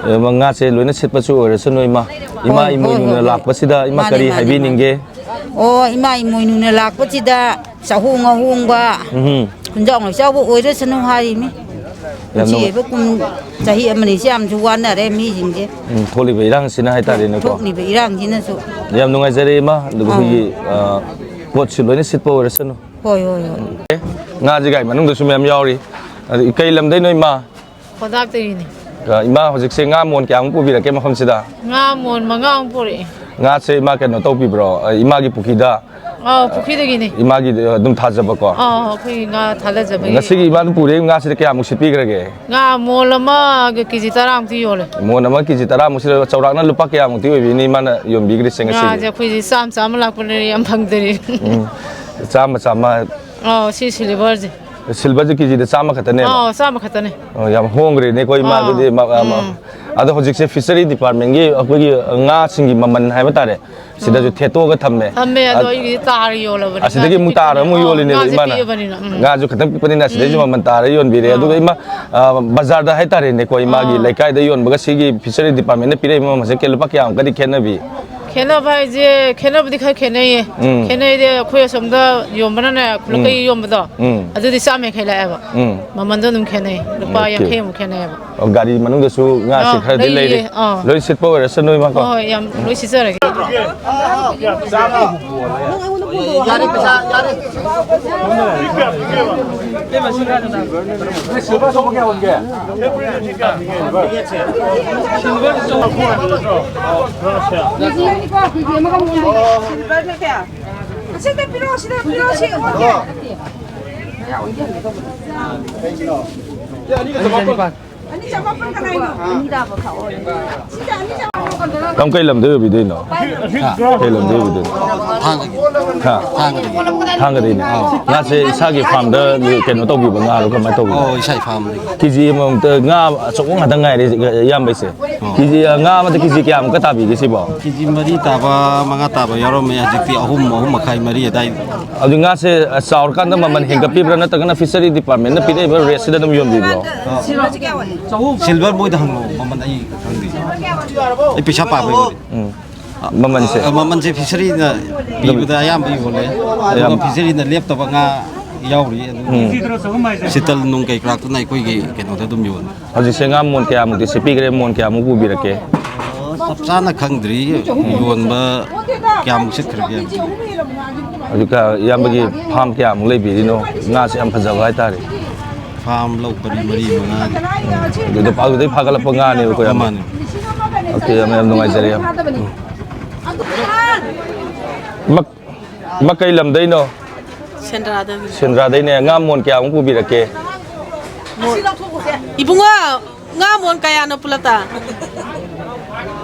ꯑꯦ, ꯉꯥꯁꯦ ꯂꯣꯏꯅ ꯁꯤꯠꯄꯁꯨ ꯑꯣꯏꯔꯁꯅꯨ ꯏꯃꯥ꯫ ꯏꯃꯥ ꯍꯣꯏ, ꯍꯣꯏ, ꯏꯃꯣꯏꯅꯨꯅ ꯍꯣꯏ, ꯍꯣꯏ꯫ ꯂꯥꯛꯄꯁꯤꯗ ꯏꯃꯥ ꯃꯥꯅꯦ, ꯀꯔꯤ ꯃꯥꯅꯦ, ꯍꯥꯏꯕꯤꯅꯤꯡꯒꯦ? ꯃꯥꯅꯦ꯫ ꯑꯣ, ꯏꯃꯥ ꯏꯃꯣꯏꯅꯨꯅ ꯂꯥꯛꯄꯁꯤꯗ ꯆꯍꯣꯡ ꯑꯍꯣꯡꯕ, ꯎꯝ꯫ ꯈꯨꯟꯖꯥꯎ ꯅꯣꯏꯆꯥꯎꯕ ꯑꯣꯏꯔꯁꯅꯨ ꯍꯥꯏꯔꯤꯃꯤ꯫ ꯌꯥꯝ ꯀꯨꯝꯁꯤ ꯅꯨꯡꯉꯥꯏ꯫ ꯑꯣꯏꯕ ꯀꯨꯝ ꯆꯍꯤ ꯑꯃꯅꯤꯁꯤ ꯌꯥꯝꯁꯨ ꯋꯥꯅꯔꯦ ꯃꯤꯁꯤꯡꯁꯦ꯫ ꯎꯝ, ꯊꯣꯛꯂꯤꯕ ꯏꯔꯥꯡꯁꯤꯅ ꯍꯥꯏꯇꯥꯔꯦꯅꯦꯀꯣ꯫ ꯊꯣꯛꯂꯤꯕ ꯏꯔꯥꯡꯁꯤꯅꯁꯨ꯫ ꯌꯥꯝ ꯅꯨꯡꯉꯥꯏꯖꯔꯦ ꯏꯃꯥ꯫ ꯑꯗꯨꯒ ꯑꯥ꯫ ꯑꯩꯈꯣꯏꯒꯤ, ꯑ, ꯄꯣꯠꯁꯤ ꯂꯣꯏꯅ ꯁꯤꯠꯄ ꯑꯣꯏꯔꯁꯅꯨ꯫ ꯍꯣꯏ, ꯍꯣꯏ, ꯍꯣꯏ꯫ ꯑꯦ, ꯉꯥꯁꯦ ꯒꯥꯔꯤ ꯃꯅꯨꯡꯗꯁꯨ ꯃꯌꯥꯝ ꯌꯥꯎꯔꯤ꯫ ꯑꯗꯨ ꯀꯩ ꯂꯝꯗꯩꯅꯣ ꯏꯃꯥ? ꯈꯣꯗꯥꯛꯇꯒꯤꯅꯤ꯫ ꯑ, ꯏꯃꯥ, ꯍꯧꯖꯤꯛꯁꯦ ꯉꯥ ꯃꯣꯟ ꯀꯌꯥꯃꯨꯛ ꯄꯨꯕꯤꯔꯛꯀꯦ ꯃꯐꯝꯁꯤꯗ? ꯉꯥ ꯃꯣꯟ ꯃꯉꯥꯃꯨꯛ ꯄꯨꯔꯛꯑꯦ꯫ ꯉꯥꯁꯦ ꯏꯃꯥ ꯀꯩꯅꯣ ꯇꯧꯕꯤꯕ꯭ꯔꯣ? ꯑ, ꯏꯃꯥꯒꯤ ꯄꯨꯈ꯭ꯔꯤꯗ ꯑꯥꯎ, ꯄꯨꯈ꯭ꯔꯤꯗꯒꯤꯅꯤ꯫ ꯏꯃꯥꯒꯤ ꯑꯗꯨꯝ ꯊꯥꯖꯕꯀꯣ꯫ ꯑꯥꯎ, ꯑꯩꯈꯣꯏꯒꯤ ꯉꯥ ꯊꯥꯗꯖꯕꯒꯤ꯫ ꯉꯁꯤꯒꯤ ꯏꯃꯥꯅ ꯄꯨꯔꯛꯏꯕ ꯉꯥꯁꯤꯗ ꯀꯌꯥꯃꯨꯛ ꯁꯤꯠꯄꯤꯈ꯭ꯔꯒꯦ? ꯉꯥ ꯃꯣꯟ ꯑꯃꯒ ꯀꯦꯖꯤ ꯇꯔꯥꯃꯨꯛꯇꯤ ꯌꯣꯜꯂꯦ꯫ ꯃꯣꯟ ꯑꯃ ꯀꯦꯖꯤ ꯇꯔꯥꯃꯨꯛꯁꯤꯗ ꯆꯥꯎꯔꯥꯛꯅ ꯂꯨꯄꯥ ꯀꯌꯥꯃꯨꯛꯇꯤ ꯑꯣꯏꯕꯤꯅꯤ ꯏꯃꯥꯅ ꯌꯣꯟꯕꯤꯈ꯭ꯔꯤꯁꯦ ꯉꯁꯤꯒꯤ? ꯉꯥꯁꯦ ꯑꯩꯈꯣꯏꯁꯦ ꯆꯥꯝꯃ ꯆꯥꯝꯃ ꯂꯥꯛꯄꯅꯤꯅ ꯌꯥꯝ ꯐꯪꯗꯔꯤ꯫ ꯎꯝ꯫ ꯆꯥꯝꯃ, ꯆꯥꯝꯃ꯫ ꯑꯥꯎ, ꯁꯤ ꯁꯤꯜꯚꯔꯁꯦ꯫ ꯁꯤꯜꯚꯔꯁꯦ ꯀꯦꯖꯤꯗ ꯆꯥꯝꯃ ꯈꯛꯇꯅꯦꯕ? ꯑꯥꯎ, ꯆꯥꯝꯃ ꯈꯛꯇꯅꯦ꯫ ꯑꯣ, ꯌꯥꯝ ꯍꯣꯡꯈ꯭ꯔꯦꯅꯦꯀꯣ ꯏꯃꯥ꯫ ꯑꯥ, ꯑꯗꯨꯗꯤ ꯃ-, ꯑ, ꯃ-, ꯎꯝ꯫ ꯑꯗꯣ ꯍꯧꯖꯤꯛꯁꯦ ꯐꯤꯁꯔꯤ ꯗꯤꯄꯥꯔꯠꯃꯦꯟꯒꯤ ꯑꯩꯈꯣꯏꯒꯤ ꯉꯥꯁꯤꯡꯒꯤ ꯃꯃꯜ ꯍꯥꯏꯕ ꯇꯥꯔꯦ, ꯁꯤꯗꯁꯨ ꯊꯦꯠꯇꯣꯛꯑꯒ ꯊꯝꯃꯦ꯫ ꯊꯝꯃꯦ, ꯑꯗꯣ ꯑ-, ꯑꯩꯒꯤꯗꯤ ꯇꯥꯔ ꯌꯣꯜꯂꯕꯅꯤꯅ ꯑꯁꯤꯗꯒꯤ ꯑꯃꯨꯛ ꯇꯥꯔ ꯑꯃꯨꯛ ꯑꯥ, ꯌꯣꯜꯂꯤꯅꯦꯕ ꯉꯥꯁꯦ ꯏꯃꯥꯅ꯫ ꯄꯤꯛꯑꯕꯅꯤꯅ, ꯎꯝ꯫ ꯉꯥꯁꯨ ꯈꯤꯇꯪ ꯄꯤꯛꯄꯅꯤꯅ ꯑꯁꯤꯗꯩꯁꯨ ꯎꯝ꯫ ꯃꯃꯜ ꯇꯥꯔ ꯌꯣꯟꯕꯤꯔꯦ꯫ ꯑꯗꯨꯒ ꯑꯥ꯫ ꯏꯃꯥ, ꯑ, ꯕꯖꯥꯔꯗ ꯍꯥꯏꯇꯥꯔꯦꯅꯦꯀꯣ, ꯏꯃꯥꯒꯤ ꯑꯥ꯫ ꯂꯩꯀꯥꯏꯗ ꯌꯣꯟꯕꯒ ꯁꯤꯒꯤ ꯐꯤꯁꯔꯤ ꯗꯤꯄꯥꯔꯠꯃꯦꯟꯅ ꯄꯤꯔꯛꯏꯕ ꯃꯃꯜꯁꯦ ꯀꯩ-, ꯂꯨꯄꯥ ꯀꯌꯥꯃꯨꯛꯀꯗꯤ ꯈꯦꯠꯅꯕꯤ? ꯈꯦꯠꯅꯕ ꯍꯥꯏꯁꯦ, ꯈꯦꯠꯅꯕꯗꯤ ꯈꯔ ꯈꯦꯠꯅꯩꯌꯦ꯫ ꯎꯝ꯫ ꯈꯦꯠꯅꯩꯗꯤ ꯑꯩꯈꯣꯏ ꯑꯁꯣꯝꯗ ꯌꯣꯟꯕꯅꯅꯦ, ꯈꯨꯂꯛꯀꯩ ꯎꯝ꯫ ꯌꯣꯟꯕꯗꯣ, ꯎꯝ꯫ ꯑꯗꯨꯗꯤ ꯆꯥꯝꯃ ꯌꯥꯡꯈꯩ ꯂꯥꯛꯑꯦꯕ꯫ ꯎꯝ꯫ ꯃꯃꯟꯗꯣ ꯑꯗꯨꯝ ꯈꯦꯠꯅꯩ, ꯂꯨꯄꯥ ꯑꯣꯀꯦ꯫ ꯌꯥꯡꯈꯩꯃꯨꯛ ꯈꯦꯠꯅꯩꯌꯦꯕ꯫ ꯑꯣ, ꯒꯥꯔꯤ ꯃꯅꯨꯡꯗꯁꯨ ꯉꯥꯁꯤ ꯑꯥ, ꯈꯔꯗꯤ ꯂꯩꯔꯤ꯫ ꯂꯩꯔꯤꯌꯦ, ꯑꯥ꯫ ꯂꯣꯏ ꯁꯤꯠꯄ ꯑꯣꯏꯔꯁꯅꯨ ꯏꯃꯥꯀꯣ꯫ ꯍꯣꯏ, ꯍꯣꯏ, ꯌꯥꯝ ꯂꯣꯏ ꯁꯤꯠꯆꯔꯒꯦ꯫ ꯌꯥꯔꯦ, ꯄꯩꯁꯥ ꯌꯥꯔꯦ꯫ ꯁꯤꯜꯚꯔꯅ ꯀꯌꯥ? ꯁꯤꯗ ꯄꯤꯔꯛꯑꯣ, ꯁꯤꯗ ꯄꯤꯔꯛꯑꯣ, ꯁꯤ ꯑꯣꯟꯒꯦ꯫ ꯑꯅꯤ ꯆꯃꯥꯄꯟ ꯀꯅꯥꯏꯅꯣ? ꯁꯤꯗ ꯑꯅꯤ ꯆꯃꯥꯄꯟ ꯀꯅꯥꯏꯅꯣ? ꯅꯪ ꯀꯩ ꯂꯝꯗꯩ ꯑꯣꯏꯕꯤꯗꯣꯏꯅꯣ? ꯀꯩ ꯂꯝꯗꯩ ꯑꯣꯏꯕꯤꯗꯣꯏꯅꯣ? ꯊꯥꯡꯒꯒꯤ꯫ ꯍꯥ? ꯊꯥꯡꯒꯗꯒꯤ꯫ ꯊꯥꯡꯒꯗꯩꯅꯦ? ꯉꯥꯁꯦ ꯏꯁꯥꯒꯤ ꯐꯥꯔꯝꯗ ꯀꯩꯅꯣ ꯇꯧꯕꯤꯕ ꯉꯥꯔꯣ, ꯀꯃꯥꯏꯅ ꯇꯧꯕꯤꯕ? ꯑꯣ, ꯏꯁꯥꯒꯤ ꯐꯥꯔꯝꯗꯒꯤ꯫ ꯀꯦꯖꯤ ꯑꯃꯃꯝꯇ ꯉꯥ ꯑꯆꯧꯕ ꯉꯥꯛꯇ ꯉꯥꯏꯔꯦ ꯏꯌꯥꯝꯕꯩꯁꯦ꯫ ꯀꯦꯖꯤ ꯉꯥ ꯑꯃꯗ ꯀꯦꯖꯤ ꯀꯌꯥꯃꯨꯛꯀ ꯇꯥꯕꯤꯒꯦ ꯁꯤꯕꯣ? ꯀꯦꯖꯤ ꯃꯔꯤ ꯇꯥꯕ, ꯃꯉꯥ ꯇꯥꯕ ꯌꯥꯎꯔꯝꯃꯦ, ꯍꯧꯖꯤꯛꯇꯤ ꯑꯍꯨꯝ, ꯑꯍꯨꯝ ꯃꯈꯥꯏ, ꯃꯔꯤ ꯑꯗꯥꯏ꯫ ꯑꯗꯨ ꯉꯥꯁꯦ, ꯑ, ꯆꯥꯎꯔꯀꯥꯟꯗ ꯃꯃꯜ ꯍꯦꯟꯒꯠꯄꯤꯕ꯭ꯔꯥ, ꯅꯠꯇ꯭ꯔꯒꯅ ꯐꯤꯁꯔꯤ ꯗꯤꯄꯥꯔꯠꯃꯦꯟꯅ ꯄꯤꯔꯛꯏꯕ ꯔꯦꯠꯁꯤꯗ ꯑꯗꯨꯝ ꯌꯣꯟꯕꯤꯕ꯭ꯔꯣ? ꯁꯤꯜꯚꯔ ꯃꯣꯏꯗ ꯍꯪꯉꯣ, ꯃꯃꯜ ꯑꯩ ꯈꯪꯗꯦ꯫ ꯑꯩ ꯄꯩꯁꯥ ꯄꯥꯕ ꯑꯣꯏꯔꯦ꯫ ꯎꯝ꯫ ꯃꯃꯜꯁꯦ? ꯑ, ꯃꯃꯜꯁꯦ ꯐꯤꯁꯔꯤꯅ ꯄꯤꯕꯗ ꯑꯌꯥꯝꯕ ꯌꯣꯜꯂꯦ꯫ ꯑꯗꯨꯒ ꯑꯌꯥꯝꯕ꯫ ꯐꯤꯁꯔꯤꯅ ꯂꯦꯞꯇꯕ ꯉꯥ ꯌꯥꯎꯔꯤ꯫ ꯑꯗꯨ ꯁꯤꯇꯜ ꯅꯨꯡ ꯀꯩ ꯀꯔꯥꯛꯇꯨꯅ ꯑꯩꯈꯣꯏꯒꯤ ꯀꯩꯅꯣꯗ ꯑꯗꯨꯝ ꯌꯣꯜꯂꯦ꯫ ꯍꯧꯖꯤꯛꯁꯦ ꯉꯥ ꯃꯣꯟ ꯀꯌꯥꯃꯨꯛꯇꯤ ꯁꯤꯠꯄꯤꯈ꯭ꯔꯦ, ꯃꯣꯟ ꯀꯌꯥꯃꯨꯛ ꯄꯨꯕꯤꯔꯛꯀꯦ? ꯆꯞ ꯆꯥꯅ ꯈꯪꯗ꯭ꯔꯤ, ꯌꯣꯟꯕ ꯀꯌꯥꯃꯨꯛ ꯁꯤꯠꯈ꯭ꯔꯒꯦ꯫ ꯍꯧꯖꯤꯛ ꯏꯌꯥꯝꯕꯒꯤ ꯐꯥꯔꯝ ꯀꯌꯥꯃꯨꯛ ꯂꯩꯕꯤꯔꯤꯅꯣ? ꯉꯥꯁꯦ ꯌꯥꯝ ꯐꯖꯕ ꯍꯥꯏꯇꯥꯔꯦ꯫ ꯐꯥꯔꯝ ꯂꯧ ꯄꯔꯤ ꯃꯔꯤ ꯃꯉꯥ꯫ ꯑꯗꯨꯗ, ꯑꯗꯨꯗꯩ ꯐꯥꯒꯠꯂꯛꯄ ꯉꯥꯅꯦꯕꯀꯣ, ꯏꯌꯥꯝꯕ? ꯃꯥꯅꯦ꯫ ꯑꯣꯀꯦ, ꯏꯌꯥꯝꯕ, ꯌꯥꯝ ꯅꯨꯡꯉꯥꯏꯖꯔꯦ, ꯏꯌꯥꯝꯕ꯫ ꯎꯝ꯫ ꯃꯛ-, ꯏꯃꯥ, ꯀꯩ ꯂꯝꯗꯩꯅꯣ? ꯁꯦꯟꯗ꯭ꯔꯥꯗꯒꯤ꯫ ꯁꯦꯟꯗ꯭ꯔꯥꯗꯩꯅꯦ꯫ ꯉꯥ ꯃꯣꯟ ꯀꯌꯥꯃꯨꯛ ꯄꯨꯕꯤꯔꯛꯀꯦ? ꯏꯕꯨꯡꯉꯣ, ꯉꯥ ꯃꯣꯟ ꯀꯌꯥꯅꯣ ꯄꯨꯂꯞꯇ?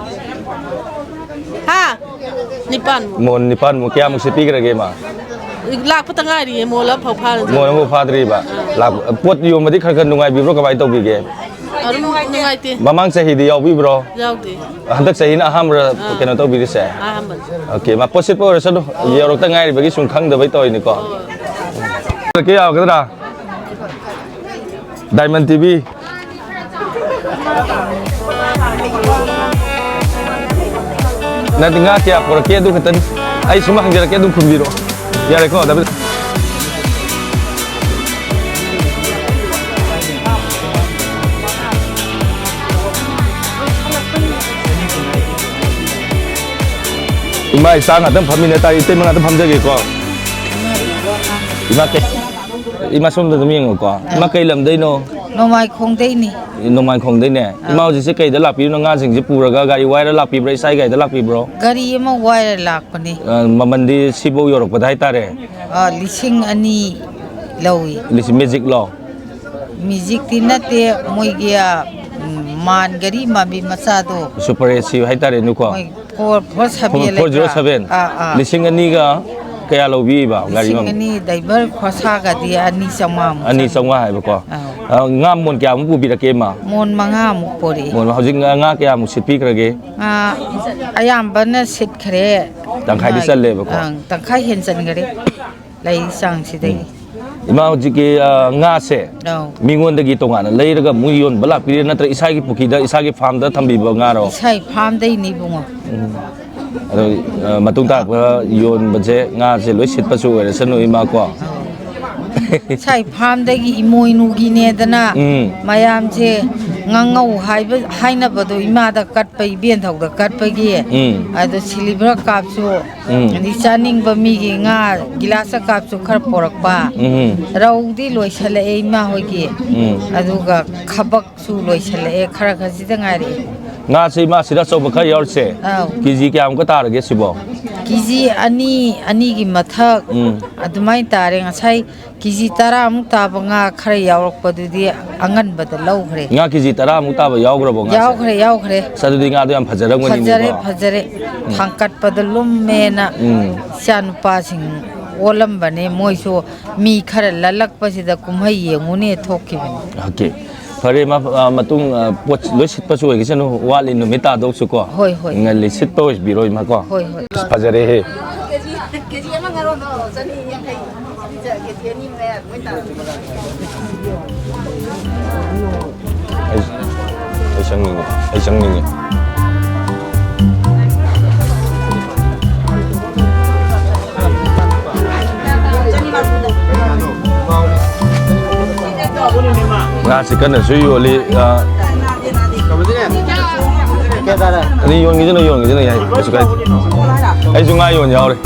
ꯍꯥ? ꯅꯤꯄꯥꯟꯃꯨꯛ꯫ ꯃꯣꯟ ꯅꯤꯄꯥꯟꯃꯨꯛ꯫ ꯀꯌꯥꯃꯨꯛ ꯁꯤꯠꯄꯤꯈ꯭ꯔꯒꯦ, ꯏꯃꯥ? ꯂꯥꯛꯄꯇ ꯉꯥꯏꯔꯤꯌꯦ, ꯃꯣꯟ ꯑꯃꯐꯥꯎ ꯐꯥꯔꯗꯤ꯫ ꯃꯣꯟ ꯑꯃꯐꯥꯎ ꯐꯥꯗ꯭ꯔꯤꯕ? ꯂꯥꯛ-, ꯄꯣꯠ ꯌꯣꯟꯕꯗꯤ ꯈꯔ ꯈꯔ ꯅꯨꯡꯉꯥꯏꯕꯤꯕ꯭ꯔꯣ, ꯀꯃꯥꯏꯅ ꯇꯧꯕꯤꯒꯦ? ꯑꯗꯨꯝ ꯅꯨꯡꯉꯥꯏꯇꯦ꯫ ꯃꯃꯥꯡ ꯆꯍꯤꯗꯤ ꯌꯥꯎꯕꯤꯕ꯭ꯔꯣ? ꯌꯥꯎꯗꯦ꯫ ꯍꯟꯗꯛ ꯆꯍꯤꯅ ꯑꯍꯥꯟꯕꯔ ꯑꯥ꯫ ꯀꯩꯅꯣ ꯇꯧꯕꯤꯔꯤꯁꯦ? ꯑꯍꯥꯟꯕꯅꯤ꯫ ꯑꯣꯀꯦ, ꯃꯥ ꯄꯣꯠ ꯁꯤꯠꯄ ꯑꯣꯏꯔꯁꯅꯨ, ꯌꯧꯔꯛꯇ ꯉꯥꯏꯔꯤꯕꯒꯤ ꯁꯨꯝ ꯈꯪꯗꯕꯩ ꯇꯧꯔꯤꯅꯤꯀꯣ꯫ ꯀꯦ ꯌꯥꯎꯒꯗ꯭ꯔꯥ? Diamond TV. ꯅꯠꯇꯦ, ꯉꯥ ꯀꯌꯥ ꯄꯨꯔꯛꯀꯦ ꯑꯗꯨ ꯈꯛꯇꯅꯤ꯫ ꯑꯩ ꯁꯨꯝ ꯍꯪꯖꯔꯛꯀꯦ, ꯑꯗꯨꯝ ꯈꯨꯝꯕꯤꯔꯛꯑꯣ꯫ ꯌꯥꯔꯦꯀꯣ, ꯗꯥꯏꯃꯟ? ꯏꯃꯥ ꯏꯆꯥ ꯉꯥꯛꯇꯪ ꯐꯝꯃꯤꯟꯅ ꯇꯥꯔꯦ, ꯏꯇꯩꯃ ꯉꯥꯛꯇꯪ ꯐꯝꯖꯒꯦꯀꯣ꯫ ꯏꯃꯥ ꯀꯩ-, ꯏꯃꯥ ꯁꯣꯝꯗ ꯑꯗꯨꯝ ꯌꯦꯡꯉꯣꯀꯣ꯫ ꯏꯃꯥ ꯀꯩ ꯂꯝꯗꯩꯅꯣ? ꯅꯣꯡꯃꯥꯏꯈꯣꯡꯗꯩꯅꯤ꯫ ꯅꯣꯡꯃꯥꯏꯈꯣꯡꯗꯩꯅꯦ꯫ ꯏꯃꯥ ꯍꯧꯖꯤꯛꯁꯦ ꯀꯩꯗ ꯂꯥꯛꯄꯤꯔꯤꯅꯣ? ꯉꯥꯁꯤꯡꯁꯦ ꯄꯨꯔꯒ ꯒꯥꯔꯤ ꯋꯥꯏꯔ ꯂꯥꯛꯄꯤꯕ꯭ꯔꯥ, ꯏꯁꯥꯒꯤ ꯒꯥꯔꯤꯗ ꯂꯥꯛꯄꯤꯕ꯭ꯔꯣ? ꯒꯥꯔꯤ ꯑꯃ ꯋꯥꯏꯔ ꯂꯥꯛꯄꯅꯤ꯫ ꯑ, ꯃꯃꯟꯗꯤ ꯁꯤꯐꯧ ꯌꯧꯔꯛꯄꯗ ꯍꯥꯏꯇꯥꯔꯦ꯫ ꯑ, ꯂꯤꯁꯤꯡ ꯑꯅꯤ ꯂꯧꯏ꯫ ꯂꯤꯁꯤꯡ ꯃꯦꯖꯤꯛꯂꯣ? ꯃꯦꯖꯤꯛꯇꯤ ꯅꯠꯇꯦ, ꯃꯣꯏꯒꯤ, ꯑ, ꯎꯝ, ꯃꯥꯟ ꯒꯥꯔꯤ ꯃꯥꯟꯕꯤ ꯃꯆꯥꯗꯣ꯫ ꯁꯨꯄꯔ ꯑꯦꯁꯤ ꯍꯥꯏꯇꯥꯔꯦꯅꯦꯀꯣ꯫ ꯃꯣꯏ four, four seven four zero ꯂꯩꯕ꯭ꯔꯥ? ꯁꯚꯦꯟ꯫ ꯑꯥ, ꯑꯥ꯫ ꯂꯤꯁꯤꯡ ꯑꯅꯤꯒ ꯀꯌꯥ ꯂꯧꯕꯤꯕ ꯒꯥꯔꯤ ꯂꯤꯁꯤꯡ ꯃꯃꯜ? ꯑꯅꯤ ꯗꯥꯏꯚꯔ ꯈꯣꯔꯁꯥꯒꯗꯤ ꯑꯅꯤ ꯆꯥꯝꯃꯉꯥꯃꯨꯛ ꯑꯅꯤ ꯆꯪꯉꯤ꯫ ꯆꯥꯝꯃꯉꯥ ꯍꯥꯏꯕꯀꯣ꯫ ꯑꯧ꯫ ꯑ, ꯉꯥ ꯃꯣꯟ ꯀꯌꯥꯃꯨꯛ ꯄꯨꯕꯤꯔꯛꯀꯦ, ꯏꯃꯥ? ꯃꯣꯟ ꯃꯉꯥꯃꯨꯛ ꯄꯣꯔꯛꯑꯦ꯫ ꯃꯣꯟ, ꯍꯧꯖꯤꯛ ꯉꯥ, ꯉꯥ ꯀꯌꯥꯃꯨꯛ ꯁꯤꯠꯄꯤꯈ꯭ꯔꯒꯦ? ꯉꯥ ꯑꯌꯥꯝꯕꯅ ꯁꯤꯠꯈ꯭ꯔꯦ꯫ ꯇꯪꯈꯥꯏꯗꯤ ꯆꯜꯂꯦꯕꯀꯣ꯫ ꯑꯪ, ꯇꯪꯈꯥꯏ ꯍꯦꯟ ꯆꯟꯈꯔꯦ꯫ ꯂꯩ ꯆꯥꯡꯁꯤꯗꯒꯤ꯫ ꯏꯃꯥ, ꯍꯧꯖꯤꯛꯀꯤ, ꯑ, ꯉꯥꯁꯦ ꯑꯧ꯫ ꯃꯤꯉꯣꯟꯗꯒꯤ ꯇꯣꯉꯥꯟꯅ ꯂꯩꯔꯒ ꯑꯃꯨꯛ ꯌꯣꯟꯕ ꯂꯥꯛꯄꯤꯔꯤꯔꯥ, ꯅꯠꯇ꯭ꯔꯒ ꯏꯁꯥꯒꯤ ꯄꯨꯈ꯭ꯔꯤꯗ, ꯏꯁꯥꯒꯤ ꯐꯥꯔꯝꯗ ꯊꯝꯕꯤꯕ ꯉꯥꯔꯣ? ꯏꯁꯥꯒꯤ ꯐꯥꯔꯝꯗꯩꯅꯤ, ꯏꯕꯨꯡꯉꯣ꯫ ꯎꯝ꯫ ꯑꯗꯣ, ꯑ, ꯃꯇꯨꯡ ꯇꯥꯔꯛꯄ ꯌꯣꯟꯕꯁꯦ ꯉꯥꯁꯦ ꯂꯣꯏ ꯁꯤꯠꯄꯁꯨ ꯑꯣꯏꯔꯁꯅꯨ, ꯏꯃꯥ ꯀꯣ꯫ ꯏꯁꯥꯒꯤ ꯐꯥꯔꯝꯗꯒꯤ ꯏꯃꯣꯏꯅꯨꯒꯤꯅꯦꯗꯅ ꯎꯝ꯫ ꯃꯌꯥꯝꯁꯦ ꯉꯥꯉꯧ ꯍꯥꯏꯕ, ꯍꯥꯏꯅꯕꯗꯣ ꯏꯃꯥꯗ ꯀꯠꯄ, ꯏꯕꯦꯟꯊꯧꯗ ꯀꯠꯄꯒꯤ꯫ ꯎꯝ꯫ ꯑꯗꯣ ꯁꯤꯂꯤꯚꯔ ꯀꯥꯞꯁꯨ, ꯎꯝ꯫ ꯑꯗꯩ ꯆꯥꯅꯤꯡꯕ ꯃꯤꯒꯤ ꯉꯥ ꯒꯤꯂꯥꯁ ꯀꯥꯞꯁꯨ ꯈꯔ ꯄꯣꯔꯛꯄ꯫ ꯎꯝ꯫ ꯔꯧꯗꯤ ꯂꯣꯏꯁꯜꯂꯛꯑꯦ ꯏꯃꯥ ꯍꯣꯏꯒꯤ꯫ ꯎꯝ꯫ ꯑꯗꯨꯒ ꯈꯕꯛꯁꯨ ꯂꯣꯏꯁꯜꯂꯛꯑꯦ, ꯈꯔ ꯈꯔꯁꯤꯗ ꯉꯥꯏꯔꯛꯑꯦ꯫ ꯉꯥꯁꯦ, ꯏꯃꯥ, ꯁꯤꯗ ꯑꯆꯧꯕ ꯈꯔ ꯌꯥꯎꯔꯤꯁꯦ꯫ ꯑꯧ꯫ ꯀꯦꯖꯤ ꯀꯌꯥꯃꯨꯛꯀ ꯇꯥꯔꯒꯦ ꯁꯤꯕꯣ? ꯀꯦ ꯖꯤ ꯑꯅꯤ, ꯑꯅꯤꯒꯤ ꯃꯊꯛ ꯎꯝ꯫ ꯑꯗꯨꯃꯥꯏꯅ ꯇꯥꯔꯦ꯫ ꯉꯁꯥꯏ ꯀꯦ ꯖꯤ ꯇꯔꯥꯃꯨꯛ ꯇꯥꯕ ꯉꯥ ꯈꯔ ꯌꯥꯎꯔꯛꯄꯗꯨꯗꯤ ꯑꯉꯟꯕꯗ ꯂꯧꯈ꯭ꯔꯦ꯫ ꯉꯥ ꯀꯦ ꯖꯤ ꯇꯔꯥꯃꯨꯛ ꯇꯥꯕ ꯌꯥꯎꯈ꯭ꯔꯕꯣ ꯉꯥꯁꯦ? ꯌꯥꯎꯈ꯭ꯔꯦ, ꯌꯥꯎꯈ꯭ꯔꯦ꯫ ꯑꯁ, ꯑꯗꯨꯗꯤ ꯉꯥꯗꯣ ꯌꯥꯝ ꯐꯖꯔꯝꯒꯅꯤꯅꯦꯀꯣ? ꯐꯖꯔꯦ, ꯐꯖꯔꯦ꯫ ꯎꯝ꯫ ꯊꯥꯡꯀꯠꯄꯗ ꯂꯨꯝꯃꯦꯅ ꯎꯝ꯫ ꯏꯆꯥꯅꯨꯄꯥꯁꯤꯡ ꯑꯣꯜꯂꯝꯕꯅꯦ꯫ ꯃꯣꯏꯁꯨ ꯃꯤ ꯈꯔ ꯂꯜꯂꯛꯄꯁꯤꯗ ꯀꯨꯝꯍꯩ ꯌꯦꯡꯉꯨꯅꯦ ꯊꯣꯛꯈꯤꯕꯅꯤ꯫ ꯑꯣꯀꯦ꯫ ꯐꯔꯦ, ꯃ-, ꯑ, ꯃꯇꯨꯡ, ꯑ, ꯄꯣꯠ ꯂꯣꯏ ꯁꯤꯠꯄꯁꯨ ꯑꯣꯏꯈꯤꯁꯅꯨ, ꯋꯥꯠꯂꯤ ꯅꯨꯃꯤꯠ ꯇꯥꯗꯧꯁꯨ ꯀꯣ꯫ ꯍꯣꯏ, ꯍꯣꯏ꯫ ꯉꯜꯂꯤ, ꯁꯤꯠꯄ ꯑꯣꯏꯕꯤꯔꯣ, ꯏꯃꯥ ꯀꯣ꯫ ꯍꯣꯏ, ꯍꯣꯏ꯫ ꯑꯁ, ꯐꯖꯔꯦꯍꯦ꯫ ꯀꯦ ꯖꯤ, ꯀꯦ ꯖꯤ ꯑꯃ ꯉꯥꯔꯣꯟꯗꯣ ꯆꯅꯤ ꯌꯥꯡꯈꯩ, ꯀꯦ ꯖꯤ ꯑꯅꯤ ꯃꯌꯥ ꯑꯗꯨꯃꯥꯏꯅ ꯇꯥꯔꯦ꯫ ꯑꯩ, ꯑꯩ ꯆꯪꯅꯤꯡꯉꯦ, ꯑꯩ ꯆꯪꯅꯤꯡꯉꯦ꯫ ꯉꯥꯁꯤ ꯀꯟꯅꯁꯨ ꯌꯣꯜꯂꯤ꯫ ꯑ, ꯑꯗꯨ ꯌꯣꯟꯈꯤꯁꯤꯅ, ꯌꯣꯟꯈꯤꯁꯤꯅ ꯌꯥꯏ, ꯀꯩꯁꯨ ꯀꯥꯏꯗꯦ꯫ ꯑꯩꯁꯨ ꯉꯥ ꯌꯣꯟ ꯌꯥꯎꯔꯦ꯫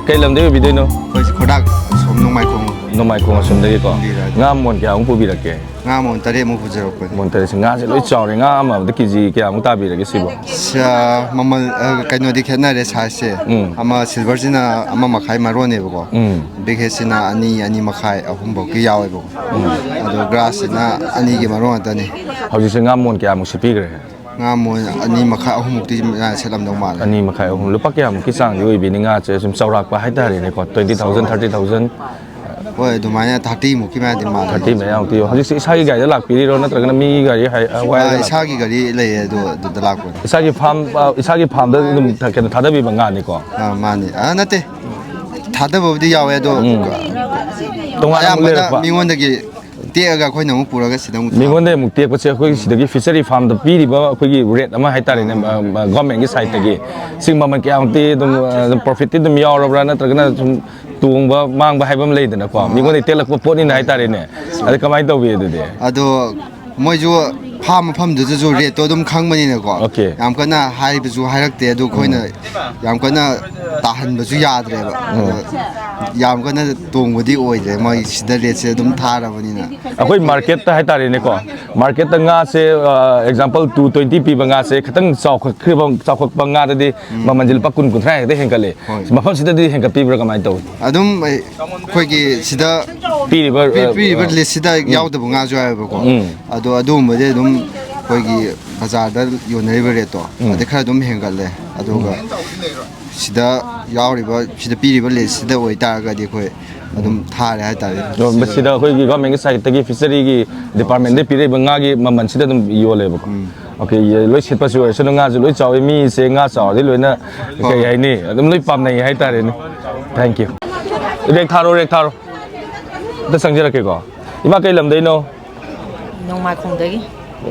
ꯀꯩ ꯂꯝꯗꯩ ꯑꯣꯏꯕꯤꯗꯣꯏꯅꯣ? ꯑꯩꯈꯣꯏꯁꯦ ꯈꯣꯏꯗꯥꯛ ꯑꯁꯣꯝ ꯅꯣꯡꯃꯥꯏꯈꯣꯡ꯫ ꯅꯣꯡꯃꯥꯏꯈꯣꯡ ꯑꯁꯣꯝꯗꯒꯤꯀꯣ꯫ ꯂꯤꯔꯥ꯫ ꯉꯥ ꯃꯣꯟ ꯀꯌꯥꯃꯨꯛ ꯄꯨꯕꯤꯔꯛꯀꯦ? ꯉꯥ ꯃꯣꯟ ꯇꯔꯦꯠꯃꯨꯛ ꯄꯨꯖꯔꯛꯄꯅꯤ꯫ ꯃꯣꯟ ꯇꯔꯦꯠꯁꯦ꯫ ꯉꯥꯁꯦ ꯂꯣꯏ ꯆꯥꯎꯔꯦ꯫ ꯉꯥ ꯑꯃꯗ ꯀꯦ ꯖꯤ ꯀꯌꯥꯃꯨꯛ ꯇꯥꯕꯤꯔꯒꯦ ꯁꯤꯕꯣ? ꯁꯤ, ꯑ, ꯃꯃꯜ, ꯑ, ꯀꯩꯅꯣꯗꯤ ꯈꯦꯠꯅꯔꯦ sizeꯁꯦ꯫ ꯎꯝ꯫ ꯑꯃ silverꯁꯤꯅ ꯑꯃ ꯃꯈꯥꯏ ꯃꯔꯣꯟꯅꯦꯕꯀꯣ꯫ ꯎꯝ꯫ Big headꯁꯤꯅ ꯑꯅꯤ, ꯑꯅꯤ ꯃꯈꯥꯏ, ꯑꯍꯨꯝ ꯐꯥꯎꯀꯤ ꯌꯥꯎꯋꯦꯕꯀꯣ꯫ ꯎꯝ꯫ ꯑꯗꯣ grassꯁꯤꯅ ꯑꯅꯤꯒꯤ ꯃꯔꯣꯟ ꯉꯥꯛꯇꯅꯤ꯫ ꯍꯧꯖꯤꯛꯁꯦ ꯉꯥ ꯃꯣꯟ ꯀꯌꯥꯃꯨꯛ ꯁꯤꯠꯄꯤꯈ꯭ꯔꯦ? ꯉꯥ ꯃꯣꯟ ꯑꯅꯤ ꯃꯈꯥꯏ, ꯑꯍꯨꯝꯃꯨꯛꯇꯤ ꯃꯌꯥ ꯁꯦꯠꯂꯝꯗꯧ ꯃꯥꯜꯂꯦ꯫ ꯑꯅꯤ ꯃꯈꯥꯏ, ꯑꯍꯨꯝ꯫ ꯂꯨꯄꯥ ꯀꯌꯥꯃꯨꯛꯀꯤ ꯆꯥꯡꯗꯤ ꯑꯣꯏꯕꯤꯅꯤ ꯉꯥꯁꯦ? ꯁꯨꯝ ꯆꯥꯎꯔꯥꯛꯄ ꯍꯥꯏꯇꯥꯔꯦꯅꯦꯀꯣ, twenty thousand, thirty thousand? ꯍꯣꯏ, ꯑꯗꯨꯃꯥꯏꯅ thirtyꯃꯨꯛꯀꯤ ꯃꯌꯥꯗꯤ ꯃꯥꯜꯂꯦ꯫ Thirty ꯃꯌꯥꯃꯨꯛꯇꯤ ꯌꯧ-, ꯍꯧꯖꯤꯛꯁꯦ ꯏꯁꯥꯒꯤ ꯒꯥꯔꯤꯗ ꯂꯥꯛꯄꯤꯔꯤꯔꯣ, ꯅꯠꯇ꯭ꯔꯒꯅ ꯃꯤꯒꯤ ꯒꯥꯔꯤ ꯍꯥꯏ-, ꯑ, wire ꯑꯥ, ꯂꯥꯛ-? ꯏꯁꯥꯒꯤ ꯒꯥꯔꯤ ꯂꯩꯌꯦ, ꯑꯗꯨ, ꯑꯗꯨꯗ ꯂꯥꯛꯄꯅꯦ꯫ ꯏꯁꯥꯒꯤ farm, ꯑ, ꯏꯁꯥꯒꯤ farmꯗ ꯑꯗꯨꯝ ꯊ-, ꯀꯩꯅꯣ, ꯊꯥꯗꯕꯤꯕ ꯉꯥꯅꯤꯀꯣ? ꯑꯥ, ꯃꯥꯅꯤ꯫ ꯑꯥ, ꯅꯠꯇꯦ, ꯊꯥꯗꯕꯕꯨꯗꯤ ꯌꯥꯎꯋꯦ, ꯑꯗꯣ ꯎꯝ꯫ ꯇꯣꯉꯥꯟꯅ ꯑꯃꯨꯛ ꯑꯌꯥꯝꯕꯅ ꯂꯩꯔꯛꯄ? ꯃꯤꯉꯣꯟꯗꯒꯤ ꯇꯦꯛꯑꯒ ꯑꯩꯈꯣꯏꯅ ꯑꯃꯨꯛ ꯄꯨꯔꯒ ꯁꯤꯗ ꯑꯃꯨꯛ ꯊꯥꯕ꯫ ꯃꯤꯉꯣꯟꯗꯒꯤ ꯑꯃꯨꯛ ꯇꯦꯛꯄꯁꯦ ꯑꯩꯈꯣꯏꯒꯤ ꯁꯤꯗꯒꯤ fishery farmꯗ ꯄꯤꯔꯤꯕ ꯑꯩꯈꯣꯏꯒꯤ rate ꯑꯃ ꯍꯥꯏꯇꯥꯔꯦꯅꯦ, ꯎꯝ꯫ ꯑ, ꯑ, governmentꯀꯤ sideꯇꯒꯤ꯫ ꯁꯤ ꯃꯃꯜ ꯀꯌꯥꯃꯨꯛꯇꯤ ꯑꯗꯨꯝ, ꯑ, ꯑꯗꯨꯝ profitꯇꯤ ꯑꯗꯨꯝ ꯌꯥꯎꯔꯕ꯭ꯔꯥ, ꯅꯠꯇ꯭ꯔꯒꯅ ꯁꯨꯝ ꯇꯣꯡꯕ ꯃꯥꯡꯕ ꯍꯥꯏꯕ ꯑꯃ ꯂꯩꯗꯅꯀꯣ? ꯑꯥ꯫ ꯃꯤꯉꯣꯟꯗꯒꯤ ꯇꯦꯛꯂꯛꯄ ꯄꯣꯠꯅꯤꯅ ꯍꯥꯏꯇꯥꯔꯦꯅꯦ꯫ ꯑꯗ ꯀꯃꯥꯏꯅ ꯇꯧꯕꯤ ꯑꯗꯨꯗꯤ? ꯑꯗꯣ ꯃꯣꯏꯁꯨ ꯐꯥꯝ ꯃꯐꯝꯗꯨꯗꯁꯨ ꯔꯦꯠꯇꯣ ꯑꯗꯨꯝ ꯈꯪꯕꯅꯤꯅꯀꯣ, Okay. ꯌꯥꯝ ꯀꯟꯅ ꯍꯥꯏꯕꯁꯨ ꯍꯥꯏꯔꯛꯇꯦ꯫ ꯑꯗꯨ ꯑꯩꯈꯣꯏꯅ ꯌꯥꯝ ꯀꯟꯅ ꯇꯥꯍꯟꯕꯁꯨ ꯌꯥꯗ꯭ꯔꯦꯕ꯫ ꯑꯗꯣ ꯌꯥꯝ ꯀꯟꯅ ꯇꯣꯡꯕꯗꯤ ꯑꯣꯏꯗ꯭ꯔꯦ, ꯃꯣꯏ ꯁꯤꯗ ꯔꯦꯠꯁꯦ ꯑꯗꯨꯝ ꯊꯥꯔꯕꯅꯤꯅ꯫ ꯑꯩꯈꯣꯏ ꯃꯥꯔꯀꯦꯠꯇ ꯍꯥꯏꯇꯥꯔꯦꯅꯦꯀꯣ, ꯃꯥꯔꯀꯦꯠꯇ ꯉꯥꯁꯦ, ꯑ, ꯑꯦꯛꯖꯥꯝꯄꯜ, ꯇꯨ ꯇ꯭ꯋꯦꯟꯇꯤ ꯄꯤꯕ ꯉꯥꯁꯦ ꯈꯤꯇꯪ ꯆꯥꯎꯈꯠꯈ꯭ꯔꯤꯕ, ꯆꯥꯎꯈꯠꯄ ꯉꯥꯗꯗꯤ ꯃꯃꯜꯁꯦ ꯂꯨꯄꯥ ꯀꯨꯟ, ꯀꯨꯟꯊ꯭ꯔꯥ ꯍꯦꯛꯇ ꯍꯦꯟꯒꯠꯂꯦ꯫ ꯍꯣꯏ꯫ ꯃꯐꯝꯁꯤꯗꯗꯤ ꯍꯦꯟꯒꯠꯄꯤꯕ꯭ꯔꯥ, ꯀꯃꯥꯏꯅ ꯇꯧꯏ? ꯑꯗꯨꯝ ꯑꯩꯈꯣꯏꯒꯤ ꯁꯤꯗ ꯄꯤꯔꯤꯕ, ꯄꯤ-, ꯑ, ꯄꯤꯔꯤꯕ ꯑ, ꯂꯤꯁꯁꯤꯗ ꯌꯥꯎꯗꯕ ꯉꯥꯁꯨ ꯌꯥꯎꯋꯦꯕꯀꯣ꯫ ꯎꯝ꯫ ꯑꯗꯣ ꯑꯗꯨꯒꯨꯝꯕꯗꯤ ꯑꯗꯨꯝ ꯑꯩꯈꯣꯏꯒꯤ ꯕꯖꯥꯔꯗ ꯌꯣꯟꯅꯔꯤꯕ ꯔꯦꯠꯇꯣ, ꯎꯝ꯫ ꯑꯗꯩ ꯈꯔ ꯑꯗꯨꯝ ꯍꯦꯟꯒꯠꯂꯦ꯫ ꯑꯗꯨꯒ ꯁꯤꯗ ꯌꯥꯎꯔꯤꯕ, ꯁꯤꯗ ꯄꯤꯔꯤꯕ ꯂꯤꯁꯁꯤꯗ ꯑꯣꯏꯇꯥꯔꯒꯗꯤ ꯑꯩꯈꯣꯏ ꯑꯗꯨꯝ ꯊꯥꯔꯦ ꯍꯥꯏꯇꯥꯔꯦ꯫ ꯑꯗꯣ ꯃꯁꯤꯗ ꯑꯩꯈꯣꯏꯒꯤ ꯒꯣꯔꯃꯦꯟꯒꯤ ꯁꯥꯏꯠꯇꯒꯤ ꯐꯤꯁꯔꯤꯒꯤ ꯗꯤꯄꯥꯔꯠꯃꯦꯟꯗꯒꯤ ꯄꯤꯔꯛꯏꯕ ꯉꯥꯒꯤ ꯃꯃꯜꯁꯤꯗ ꯑꯗꯨꯝ ꯌꯣꯜꯂꯦꯕꯀꯣ꯫ ꯎꯝ꯫ Okay, ꯂꯣꯏ ꯁꯤꯠꯄꯁꯨ ꯑꯣꯏꯔꯁꯅꯨ, ꯉꯥꯁꯨ ꯂꯣꯏ ꯆꯥꯎꯋꯤ, ꯃꯤꯁꯦ ꯉꯥ ꯆꯥꯎꯔꯗꯤ ꯂꯣꯏꯅ ꯍꯣꯏ꯫ ꯀꯩ ꯍꯥꯏꯅꯤ, ꯑꯗꯨꯝ ꯂꯣꯏ ꯄꯥꯝꯅꯩ ꯍꯥꯏꯇꯥꯔꯦꯅꯦ꯫ Thank you꯫ ꯔꯦꯛ ꯊꯥꯔꯣ, ꯔꯦꯛ ꯊꯥꯔꯣ꯫ ꯑꯝꯇ ꯆꯪꯖꯔꯛꯀꯦꯀꯣ꯫ ꯏꯃꯥ, ꯀꯩ ꯂꯝꯗꯩꯅꯣ? ꯅꯣꯡꯃꯥꯏꯈꯣꯡꯗꯒꯤ꯫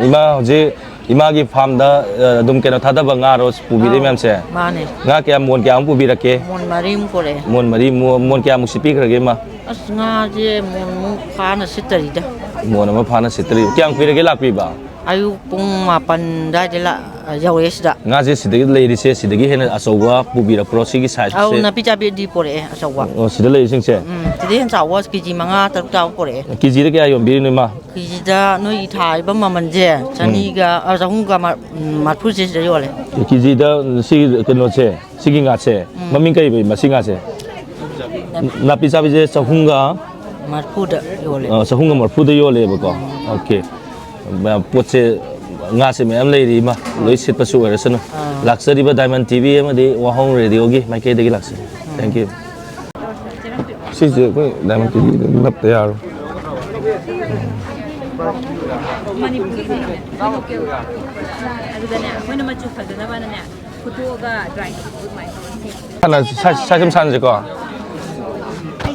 ꯏꯃꯥ, ꯍꯧꯖꯤꯛ ꯏꯃꯥꯒꯤ ꯐꯥꯔꯝꯗ, ꯑ, ꯑꯗꯨꯝ ꯀꯩꯅꯣ ꯊꯥꯗꯕ ꯉꯥꯔꯣ ꯄꯨꯕꯤꯔꯛꯏ ꯑꯧ, ꯃꯌꯥꯝꯁꯦ? ꯃꯥꯅꯦ꯫ ꯉꯥ ꯀꯌꯥꯝ, ꯃꯣꯟ ꯀꯌꯥꯃꯨꯛ ꯄꯨꯕꯤꯔꯛꯀꯦ? ꯃꯣꯟ ꯃꯔꯤꯃꯨꯛ ꯄꯨꯔꯛꯑꯦ꯫ ꯃꯣꯟ ꯃꯔꯤ, ꯃꯣ-, ꯃꯣꯟ ꯀꯌꯥꯃꯨꯛ ꯁꯤꯠꯄꯤꯈ꯭ꯔꯒꯦ, ꯏꯃꯥ? ꯑꯁ, ꯉꯥꯁꯦ ꯃꯣꯟꯃꯨꯛ ꯐꯥꯅ ꯁꯤꯠꯇꯔꯤꯗ꯫ ꯃꯣꯟ ꯑꯃ ꯐꯥꯅ ꯁꯤꯠꯇꯔꯤ꯫ ꯀꯌꯥꯝ ꯀꯨꯏꯔꯒꯦ ꯂꯥꯛꯄꯤꯕ? ꯑꯌꯨꯛ ꯄꯨꯡ ꯃꯥꯄꯟ ꯑꯗꯨꯋꯥꯏꯗ ꯂꯥꯛ-, ꯌꯧꯔꯛꯑꯦ ꯁꯤꯗ꯫ ꯉꯥꯁꯦ ꯁꯤꯗꯒꯤ ꯂꯩꯔꯤꯁꯦ, ꯁꯤꯗꯒꯤ ꯍꯦꯟꯅ ꯑꯆꯧꯕ ꯄꯨꯕꯤꯔꯛꯄ꯭ꯔꯣ, ꯁꯤꯒꯤ ꯑꯧ, ꯁꯥꯏꯖꯁꯦ? ꯅꯥꯄꯤ ꯆꯥꯕꯤꯗꯤ ꯄꯨꯔꯛꯑꯦ ꯑꯆꯧꯕ꯫ ꯑꯣ, ꯁꯤꯗ ꯂꯩꯔꯤꯁꯤꯡꯁꯦ? ꯎꯝ, ꯁꯤꯗꯩ ꯍꯦꯟꯅ ꯆꯥꯎꯕ ꯀꯦ ꯖꯤ ꯃꯉꯥ, ꯇꯔꯨꯛ ꯇꯥꯕ ꯄꯨꯔꯛꯑꯦ꯫ ꯀꯦ ꯖꯤꯗ ꯀꯌꯥ ꯌꯣꯟꯕꯤꯔꯤꯅꯣ, ꯏꯃꯥ? ꯀꯦ ꯖꯤꯗ ꯅꯣꯏꯒꯤ ꯊꯥꯔꯤꯕ ꯃꯃꯜꯁꯦ ꯎꯝ꯫ ꯆꯅꯤꯒ, ꯑ, ꯆꯍꯨꯝꯒ ꯃ-, ꯎꯝ, ꯃꯔꯐꯨꯁꯦ ꯁꯤꯗ ꯌꯣꯜꯂꯦ꯫ ꯀꯦ ꯖꯤꯗ ꯁꯤꯒꯤ ꯀꯩꯅꯣꯁꯦ, ꯁꯤꯒꯤ ꯉꯥꯁꯦ, ꯎꯝ꯫ ꯃꯃꯤꯡ ꯀꯩꯕ ꯃꯁꯤ ꯉꯥꯁꯦ? ꯅꯥꯄꯤ ꯆꯥꯕꯤꯁꯦ ꯆꯍꯨꯝꯒ ꯃꯔꯐꯨꯗ ꯌꯣꯜꯂꯦ꯫ ꯑ, ꯆꯍꯨꯝꯒ ꯃꯔꯐꯨꯗ ꯌꯣꯜꯂꯦꯕꯀꯣ꯫ ꯎꯝ꯫ Okay꯫ ꯃ-, ꯄꯣꯠꯁꯦ, ꯉꯥꯁꯦ ꯃꯌꯥꯝ ꯂꯩꯔꯤ, ꯏꯃꯥ꯫ ꯂꯣꯏ ꯁꯤꯠꯄꯁꯨ ꯑꯣꯏꯔꯁꯅꯨ꯫ ꯑꯥ꯫ ꯂꯥꯛꯆꯔꯤꯕ Diamond T V ꯑꯃꯗꯤ ꯋꯥꯍꯣꯡ ꯔꯦꯗꯤꯑꯣꯒꯤ ꯃꯥꯏꯀꯩꯗꯒꯤ ꯂꯥꯛꯆꯔꯤ꯫ Thank you꯫ ꯁꯤꯁꯦ ꯑꯩꯈꯣꯏ Diamond T V ꯗ ꯅꯞꯇ ꯌꯥꯔꯣꯏ꯫ ꯃꯅꯤꯄꯨꯔꯒꯤꯅꯦ, ꯑꯗꯨꯗꯅꯦ ꯑꯩꯈꯣꯏꯅ ꯃꯆꯨ ꯐꯖꯅꯕꯅꯅꯦ, ꯐꯨꯠꯇꯣꯛꯑꯒ ꯗ꯭ꯔꯥꯏ ꯇꯧꯊꯣꯛꯑꯒ ꯑꯗꯨꯃꯥꯏꯅ ꯇꯧꯔꯒ ꯁꯦꯝꯃꯦ꯫ ꯍꯥꯟꯅ ꯁꯥꯏꯖ, ꯁꯥꯏꯖ ꯑꯃ ꯁꯥꯟꯅꯁꯤꯀꯣ꯫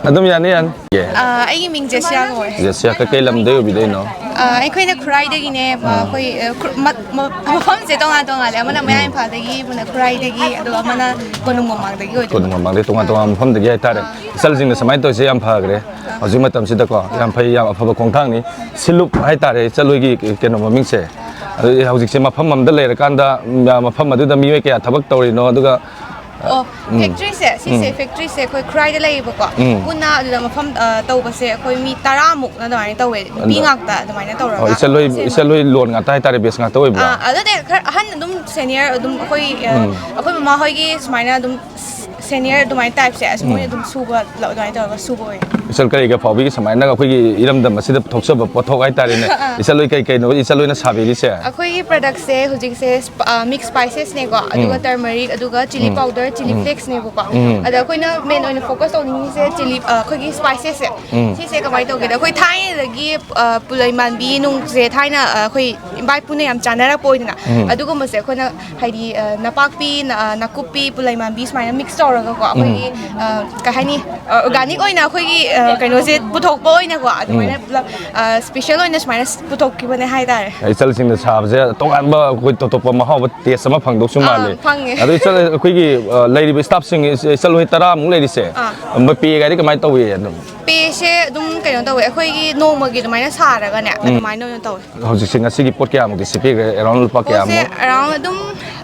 ꯑꯗꯨꯝ ꯌꯥꯅꯤ, ꯌꯥꯅꯤ꯫ ꯑ, ꯑꯩꯒꯤ ꯃꯤꯡ ꯖꯦꯁꯤꯌꯥ ꯀꯧꯋꯦ꯫ ꯖꯦꯁꯤꯌꯥ, ꯀꯩ ꯀꯩ ꯂꯝꯗꯩ ꯑꯣꯏꯕꯤꯗꯣꯏꯅꯣ? ꯑ, ꯑꯩꯈꯣꯏꯅ ꯈꯨꯔꯥꯏꯗꯒꯤꯅꯦ꯫ ꯑ, ꯑꯩꯈꯣꯏ, ꯑ, ꯈꯨ-, ꯃ-, ꯃ-, ꯃꯐꯝꯁꯦ ꯇꯣꯉꯥꯟ ꯇꯣꯉꯥꯜꯂꯦ꯫ ꯑꯃꯅ ꯃꯌꯥꯡ ꯏꯝꯐꯥꯜꯗꯒꯤ, ꯑꯃꯅ ꯈꯨꯔꯥꯏꯗꯒꯤ, ꯑꯗꯨꯒ ꯑꯃꯅ ꯀꯣꯅꯨꯡ ꯃꯃꯥꯡꯗꯒꯤ ꯑꯣꯏꯗꯣꯏꯕ꯫ ꯀꯣꯅꯨꯡ ꯃꯃꯥꯡꯗꯩ ꯇꯣꯉꯥꯟ ꯇꯣꯉꯥꯟꯕ ꯃꯐꯝꯗꯒꯤ ꯍꯥꯏꯇꯥꯔꯦ꯫ ꯏꯆꯜꯁꯤꯡꯅ ꯁꯨꯃꯥꯏꯅ ꯇꯧꯔꯤꯁꯦ ꯌꯥꯝ ꯐꯈ꯭ꯔꯦ꯫ ꯍꯧꯖꯤꯛ ꯃꯇꯝꯁꯤꯗꯀꯣ ꯌꯥꯝ ꯐꯩ, ꯌꯥꯝ ꯑꯐꯕ ꯈꯣꯡꯊꯥꯡꯅꯤ꯫ ꯁꯤꯂꯨꯞ ꯍꯥꯏꯇꯥꯔꯦ ꯏꯆꯜ ꯍꯣꯏꯒꯤ ꯀꯩꯅꯣ ꯃꯃꯤꯡꯁꯦ꯫ ꯑꯗꯨꯗꯤ ꯍꯧꯖꯤꯛꯁꯦ ꯃꯐꯝ ꯑꯃꯗ ꯂꯩꯔꯀꯥꯟꯗ, ꯃꯐꯝ ꯑꯗꯨꯗ ꯃꯤꯑꯣꯏ ꯀꯌꯥ ꯊꯕꯛ ꯇꯧꯔꯤꯅꯣ, ꯑꯗꯨꯒ ꯑꯣ, ꯐꯦꯛꯇ꯭ꯔꯤꯁꯦ ꯁꯤꯁꯦ, ꯐꯦꯛꯇ꯭ꯔꯤꯁꯦ ꯑꯩꯈꯣꯏ ꯈꯨꯔꯥꯏꯗ ꯂꯩꯌꯦꯕꯀꯣ꯫ ꯄꯨꯟꯅ ꯑꯗꯨꯗ ꯃꯐꯝ, ꯑ, ꯇꯧꯕꯁꯦ ꯑꯩꯈꯣꯏ ꯃꯤ ꯇꯔꯥꯃꯨꯛꯅ ꯑꯗꯨꯃꯥꯏꯅ ꯇꯧꯋꯦ, ꯅꯨꯄꯤ ꯉꯥꯛꯇ ꯑꯗꯨꯃꯥꯏꯅ ꯇꯧꯔꯒ꯫ ꯏꯆꯜ ꯍꯣꯏ, ꯏꯆꯜ ꯍꯣꯏ ꯂꯣꯟ ꯉꯥꯛꯇ ꯍꯥꯏꯇꯥꯔꯦ, ꯕꯦꯁ ꯉꯥꯛꯇ ꯑꯣꯏꯕ꯭ꯔꯥ? ꯑꯥ, ꯑꯗꯨꯗꯤ ꯈꯔ ꯑꯍꯟ ꯑꯗꯨꯝ ꯁꯦꯅꯤꯌꯔ ꯑꯗꯨꯝ ꯑꯩꯈꯣꯏ, ꯑ, ꯑꯩꯈꯣꯏ ꯃꯃꯥ ꯍꯣꯏꯒꯤ ꯁꯨꯃꯥꯏꯅ ꯑꯗꯨꯝ ꯁꯦꯅꯤꯌꯔ ꯑꯗꯨꯃꯥꯏꯅ ꯇꯥꯏꯞꯁꯦ, ꯑꯁ, ꯃꯣꯏ ꯑꯗꯨꯝ ꯁꯨꯕ, ꯑꯗꯨꯃꯥꯏꯅ ꯇꯧꯔꯒ ꯁꯨꯕ ꯑꯣꯏꯌꯦ꯫ ꯏꯆꯜ ꯀꯔꯤꯒ ꯐꯥꯎꯕꯤꯒꯤ ꯁꯨꯃꯥꯏꯅ ꯑꯩꯈꯣꯏꯒꯤ ꯏꯔꯝꯗꯝ ꯑꯁꯤꯗ ꯊꯣꯛꯆꯕ ꯄꯣꯠꯊꯣꯛ ꯍꯥꯏꯇꯥꯔꯦꯅꯦ꯫ ꯏꯆꯜ ꯍꯣꯏ ꯀꯩ ꯀꯩꯅꯣ ꯏꯆꯜ ꯍꯣꯏꯅ ꯁꯥꯕꯤꯔꯤꯁꯦ? ꯑꯩꯈꯣꯏꯒꯤ ꯄ꯭ꯔꯗꯛꯁꯦ ꯍꯧꯖꯤꯛꯁꯦ ꯁ꯭ꯄ-, ꯑ, ꯃꯤꯛꯁ ꯁ꯭ꯄꯥꯏꯁꯦꯁꯅꯦꯀꯣ, ꯑꯗꯨꯒ ꯇꯔꯃꯔꯤꯛ, ꯑꯗꯨꯒ ꯆꯤꯂꯤ ꯄꯥꯎꯗꯔ, ꯆꯤꯂꯤ ꯐ꯭ꯂꯦꯛꯁꯅꯦꯕꯀꯣ꯫ ꯑꯗ ꯑꯩꯈꯣꯏꯅ ꯃꯦꯟ ꯑꯣꯏꯅ ꯐꯣꯀꯁ ꯇꯧꯅꯤꯡꯉꯤꯁꯦ ꯆꯤꯂꯤ, ꯑ, ꯑꯩꯈꯣꯏꯒꯤ ꯁ꯭ꯄꯥꯏꯁꯦꯁꯁꯦ꯫ ꯁꯤꯁꯦ ꯀꯃꯥꯏꯅ ꯇꯧꯒꯦꯗ, ꯑꯩꯈꯣꯏ ꯊꯥꯏꯅꯗꯒꯤ, ꯑ, ꯄꯨꯂꯩ ꯃꯥꯟꯕꯤ ꯅꯨꯡꯁꯦ ꯊꯥꯏꯅ, ꯑ, ꯑꯩꯈꯣꯏ ꯏꯄꯥ ꯏꯄꯨꯅ ꯌꯥꯝ ꯆꯥꯅꯔꯛꯄ ꯑꯣꯏꯗꯅ, ꯑꯗꯨꯒꯨꯝꯕꯁꯦ ꯑꯩꯈꯣꯏꯅ ꯍꯥꯏꯗꯤ, ꯑ, ꯅꯄꯥꯛꯄꯤ, ꯅ-, ꯑ, ꯅꯥꯀꯨꯞꯄꯤ, ꯄꯨꯂꯩ ꯃꯥꯟꯕꯤ ꯁꯨꯃꯥꯏꯅ ꯃꯤꯛꯁ ꯇꯧꯔꯒꯀꯣ, ꯑꯩꯈꯣꯏꯒꯤ, ꯑ, ꯀꯩ ꯍꯥꯏꯅꯤ, ꯑ, ꯑꯣꯔꯒꯥꯅꯤꯛ ꯑꯣꯏꯅ ꯑꯩꯈꯣꯏꯒꯤ, ꯑ, ꯀꯩꯅꯣꯁꯦ ꯄꯨꯊꯣꯛꯄ ꯑꯣꯏꯅꯀꯣ, ꯑꯗꯨꯃꯥꯏꯅ ꯄꯨꯂꯞ, ꯑ, ꯁ꯭ꯄꯦꯁꯦꯜ ꯑꯣꯏꯅ ꯁꯨꯃꯥꯏꯅ ꯄꯨꯊꯣꯛꯈꯤꯕꯅꯦ ꯍꯥꯏꯇꯥꯔꯦ꯫ ꯏꯆꯜꯁꯤꯡꯅ ꯁꯥꯕꯁꯦ ꯇꯣꯉꯥꯟꯕ ꯑꯩꯈꯣꯏ ꯇꯣꯞ ꯇꯣꯞꯄ ꯃꯍꯥꯎꯕ ꯇꯦꯁ ꯑꯃ ꯐꯪꯗꯧꯁꯨ ꯑꯥ, ꯃꯥꯜꯂꯦ꯫ ꯐꯪꯉꯦ꯫ ꯑꯗꯣ ꯏꯆꯜ, ꯑꯩꯈꯣꯏꯒꯤ, ꯑ, ꯂꯩꯔꯤꯕ ꯁ꯭ꯇꯥꯐꯁꯤꯡ, ꯏꯆ-, ꯏꯆꯜ ꯍꯣꯏ ꯇꯔꯥꯃꯨꯛ ꯂꯩꯔꯤꯁꯦ, ꯑꯥ꯫ ꯃꯣꯏ ꯄꯦꯒꯥꯏꯗꯤ ꯀꯃꯥꯏꯅ ꯇꯧꯏ ꯑꯗꯨꯝ? ꯄꯦꯁꯦ ꯑꯗꯨꯝ ꯀꯩꯅꯣ ꯇꯧꯋꯦ, ꯑꯩꯈꯣꯏꯒꯤ ꯅꯣꯡꯃꯒꯤ ꯑꯗꯨꯃꯥꯏꯅ ꯁꯥꯔꯒꯅꯦ, ꯑꯗꯨꯃꯥꯏꯅ ꯑꯣꯏꯅ ꯇꯧꯋꯦ꯫ ꯍꯧꯖꯤꯛꯁꯦ ꯉꯁꯤꯒꯤ ꯄꯣꯠ ꯀꯌꯥꯃꯨꯛꯇꯤ ꯁꯤꯠꯄꯤꯈ꯭ꯔꯦ? ꯑꯦꯔꯥꯎꯟ ꯂꯨꯄꯥ ꯄꯣꯠꯁꯦ ꯀꯌꯥꯃꯨꯛ? ꯑꯦꯔꯥꯎꯟ ꯑꯗꯨꯝ,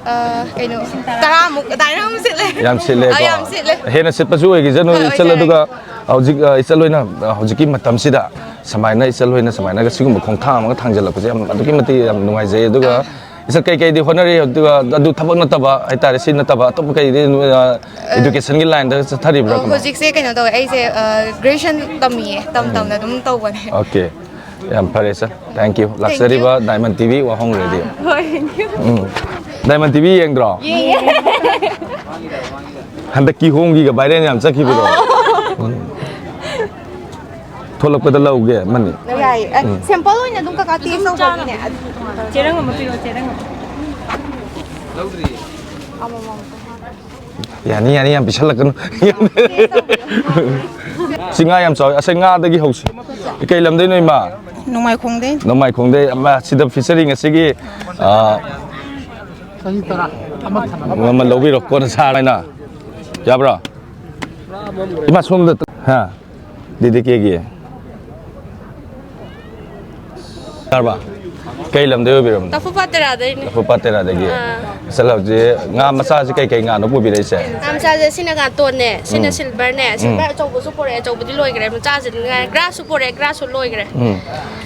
ꯑ, ꯀꯩꯅꯣ, ꯇꯔꯥꯃꯨꯛ ꯑꯗꯨꯃꯥꯏꯅ ꯑꯗꯨꯝ ꯁꯤꯠꯂꯦ꯫ ꯌꯥꯝ ꯁꯤꯠꯂꯦꯀꯣ꯫ ꯑ, ꯌꯥꯝ ꯁꯤꯠꯂꯦ꯫ ꯍꯦꯟꯅ ꯁꯤꯠꯄꯁꯨ ꯑꯣꯏꯈꯤꯁꯅꯨ ꯍꯣꯏ, ꯏꯆꯜ꯫ ꯑꯣꯏꯖꯔꯦ꯫ ꯑꯗꯨꯒ ꯍꯧꯖꯤꯛ, ꯑ, ꯏꯆꯜ ꯍꯣꯏꯅ, ꯑ, ꯍꯧꯖꯤꯛꯀꯤ ꯃꯇꯝꯁꯤꯗ ꯁꯨꯃꯥꯏꯅ ꯏꯆꯜ ꯍꯣꯏꯅ ꯁꯨꯃꯥꯏꯅꯒ ꯁꯤꯒꯨꯝꯕ ꯈꯣꯡꯊꯥꯡ ꯑꯃꯒ ꯊꯥꯡꯖꯜꯂꯛꯄꯁꯦ ꯌꯥꯝ ꯑꯗꯨꯛꯀꯤ ꯃꯇꯤꯛ ꯌꯥꯝ ꯅꯨꯡꯉꯥꯏꯖꯩ꯫ ꯑꯗꯨꯒ ꯏꯆꯜ ꯀꯩꯀꯩꯗꯤ ꯍꯣꯠꯅꯔꯤ? ꯑꯗꯨꯒ ꯑꯗꯨ ꯊꯕꯛ ꯅꯠꯇꯕ ꯍꯥꯏꯇꯥꯔꯦ, ꯁꯤ ꯅꯠꯇꯕ ꯑꯇꯣꯞꯄ ꯀꯩꯗꯤ, ꯑ, ꯏꯗꯨꯀꯦꯁꯟꯒꯤ ꯂꯥꯏꯟꯗ ꯆꯠꯊꯔꯤꯕ꯭ꯔꯥ? ꯑꯣ, ꯀꯃꯥꯏ? ꯍꯧꯖꯤꯛꯁꯦ ꯀꯩꯅꯣ ꯇꯧꯋꯦ, ꯑꯩꯁꯦ, ꯑ, ꯒ꯭ꯔꯦꯖꯨꯑꯦꯁꯟ ꯇꯝꯃꯤꯌꯦ, ꯇꯝ ꯇꯝꯅ ꯑꯗꯨꯝ ꯇꯧꯕꯅꯦ꯫ ꯑꯣꯀꯦ, ꯌꯥꯝ ꯐꯔꯦ ꯁꯥꯔ, ꯊꯦꯡꯛ ꯌꯨ꯫ ꯂꯥꯛꯆꯔꯤꯕ ꯗꯥꯏꯃꯟ ꯇꯤꯚꯤ ꯋꯥꯍꯣꯡ ꯔꯦꯗꯤꯑꯣ꯫ ꯍꯣꯏ, ꯊꯦꯡꯛ ꯌꯨ꯫ ꯎꯝ, ꯗꯥꯏꯃꯟ ꯇꯤꯚꯤ ꯌꯦꯡꯗ꯭ꯔꯣ? ꯍꯟꯗꯛ ꯀꯤꯍꯣꯝꯒꯤꯒ ꯚꯥꯏꯔꯦꯜ ꯌꯥꯝ ꯆꯠꯈꯤꯕꯗꯣ꯫ ꯎꯝ꯫ ꯊꯣꯛꯂꯛꯄꯗ ꯂꯧꯒꯦ ꯑꯃꯅꯤ꯫ ꯌꯥꯏꯌꯦ꯫ ꯑꯦ, ꯁꯦꯝꯄꯜ ꯑꯣꯏꯅ ꯑꯗꯨꯝ ꯀꯀꯥ ꯇꯦꯁ ꯇꯧꯕꯒꯤꯅꯦ꯫ ꯆꯦꯔꯪ ꯑꯃ ꯄꯤꯔꯛꯑꯣ, ꯆꯦꯔꯪ ꯑꯃ꯫ ꯌꯥꯅꯤ, ꯌꯥꯅꯤ, ꯌꯥꯝ ꯄꯤꯁꯜꯂꯛꯀꯅꯨ꯫ ꯁꯤ ꯉꯥ ꯌꯥꯝ ꯆꯥꯎꯋꯤ꯫ ꯑꯁ, ꯉꯥꯗꯒꯤ ꯍꯧꯁꯤ꯫ ꯀꯩ ꯂꯝꯗꯩꯅꯣ, ꯏꯃꯥ? ꯅꯣꯡꯃꯥꯏꯈꯣꯡꯗꯩ꯫ ꯅꯣꯡꯃꯥꯏꯈꯣꯡꯗꯩ꯫ ꯑꯃ, ꯁꯤꯗ ꯐꯤꯁꯔꯤ ꯉꯁꯤꯒꯤ, ꯑ, ꯆꯍꯤ ꯇꯔꯥ ꯑꯃ ꯊꯝꯃꯒ꯫ ꯃꯃꯜ ꯂꯧꯕꯤꯔꯣ, ꯀꯣꯟꯅ ꯁꯥꯔ ꯍꯥꯏꯅ꯫ ꯌꯥꯕ꯭ꯔꯣ? ꯏꯃꯥ, ꯁꯣꯝꯗ, ꯍꯥ? ꯗꯤ ꯗꯤ ꯀꯦꯒꯤ꯫ ꯇꯥꯔꯕ? ꯀꯩ ꯂꯝꯗꯩ ꯑꯣꯏꯕꯤꯔꯕꯅꯣ? ꯇꯥꯐꯨ ꯄꯥꯠ ꯇꯦꯔꯥꯗꯩꯅꯦ꯫ ꯇꯥꯐꯨ ꯄꯥꯠ ꯇꯦꯔꯥꯗꯒꯤ꯫ ꯑꯥ꯫ ꯏꯆꯜ, ꯍꯧꯖꯤꯛ ꯉꯥ ꯃꯆꯥꯁꯦ ꯀꯩ ꯀꯩ ꯉꯥꯅꯣ ꯄꯨꯕꯤꯔꯛꯏꯁꯦ? ꯉꯥ ꯃꯆꯥꯁꯦ ꯁꯤꯅ ꯉꯥꯇꯣꯟꯅꯦ, ꯁꯤꯅ ꯎꯝ꯫ ꯁꯤꯜꯚꯔꯅꯦ, ꯎꯝ꯫ ꯁꯤꯜꯚꯔ ꯑꯆꯧꯕꯁꯨ ꯄꯨꯔꯛꯑꯦ, ꯑꯆꯧꯕꯗꯤ ꯂꯣꯏꯈ꯭ꯔꯦ, ꯃꯆꯥꯁꯤꯗꯤ ꯉꯥꯏ-, ꯒ꯭ꯔꯥꯁꯁꯨ ꯄꯨꯔꯛꯑꯦ, ꯒ꯭ꯔꯥꯁꯁꯨ ꯂꯣꯏꯈ꯭ꯔꯦ꯫ ꯎꯝ꯫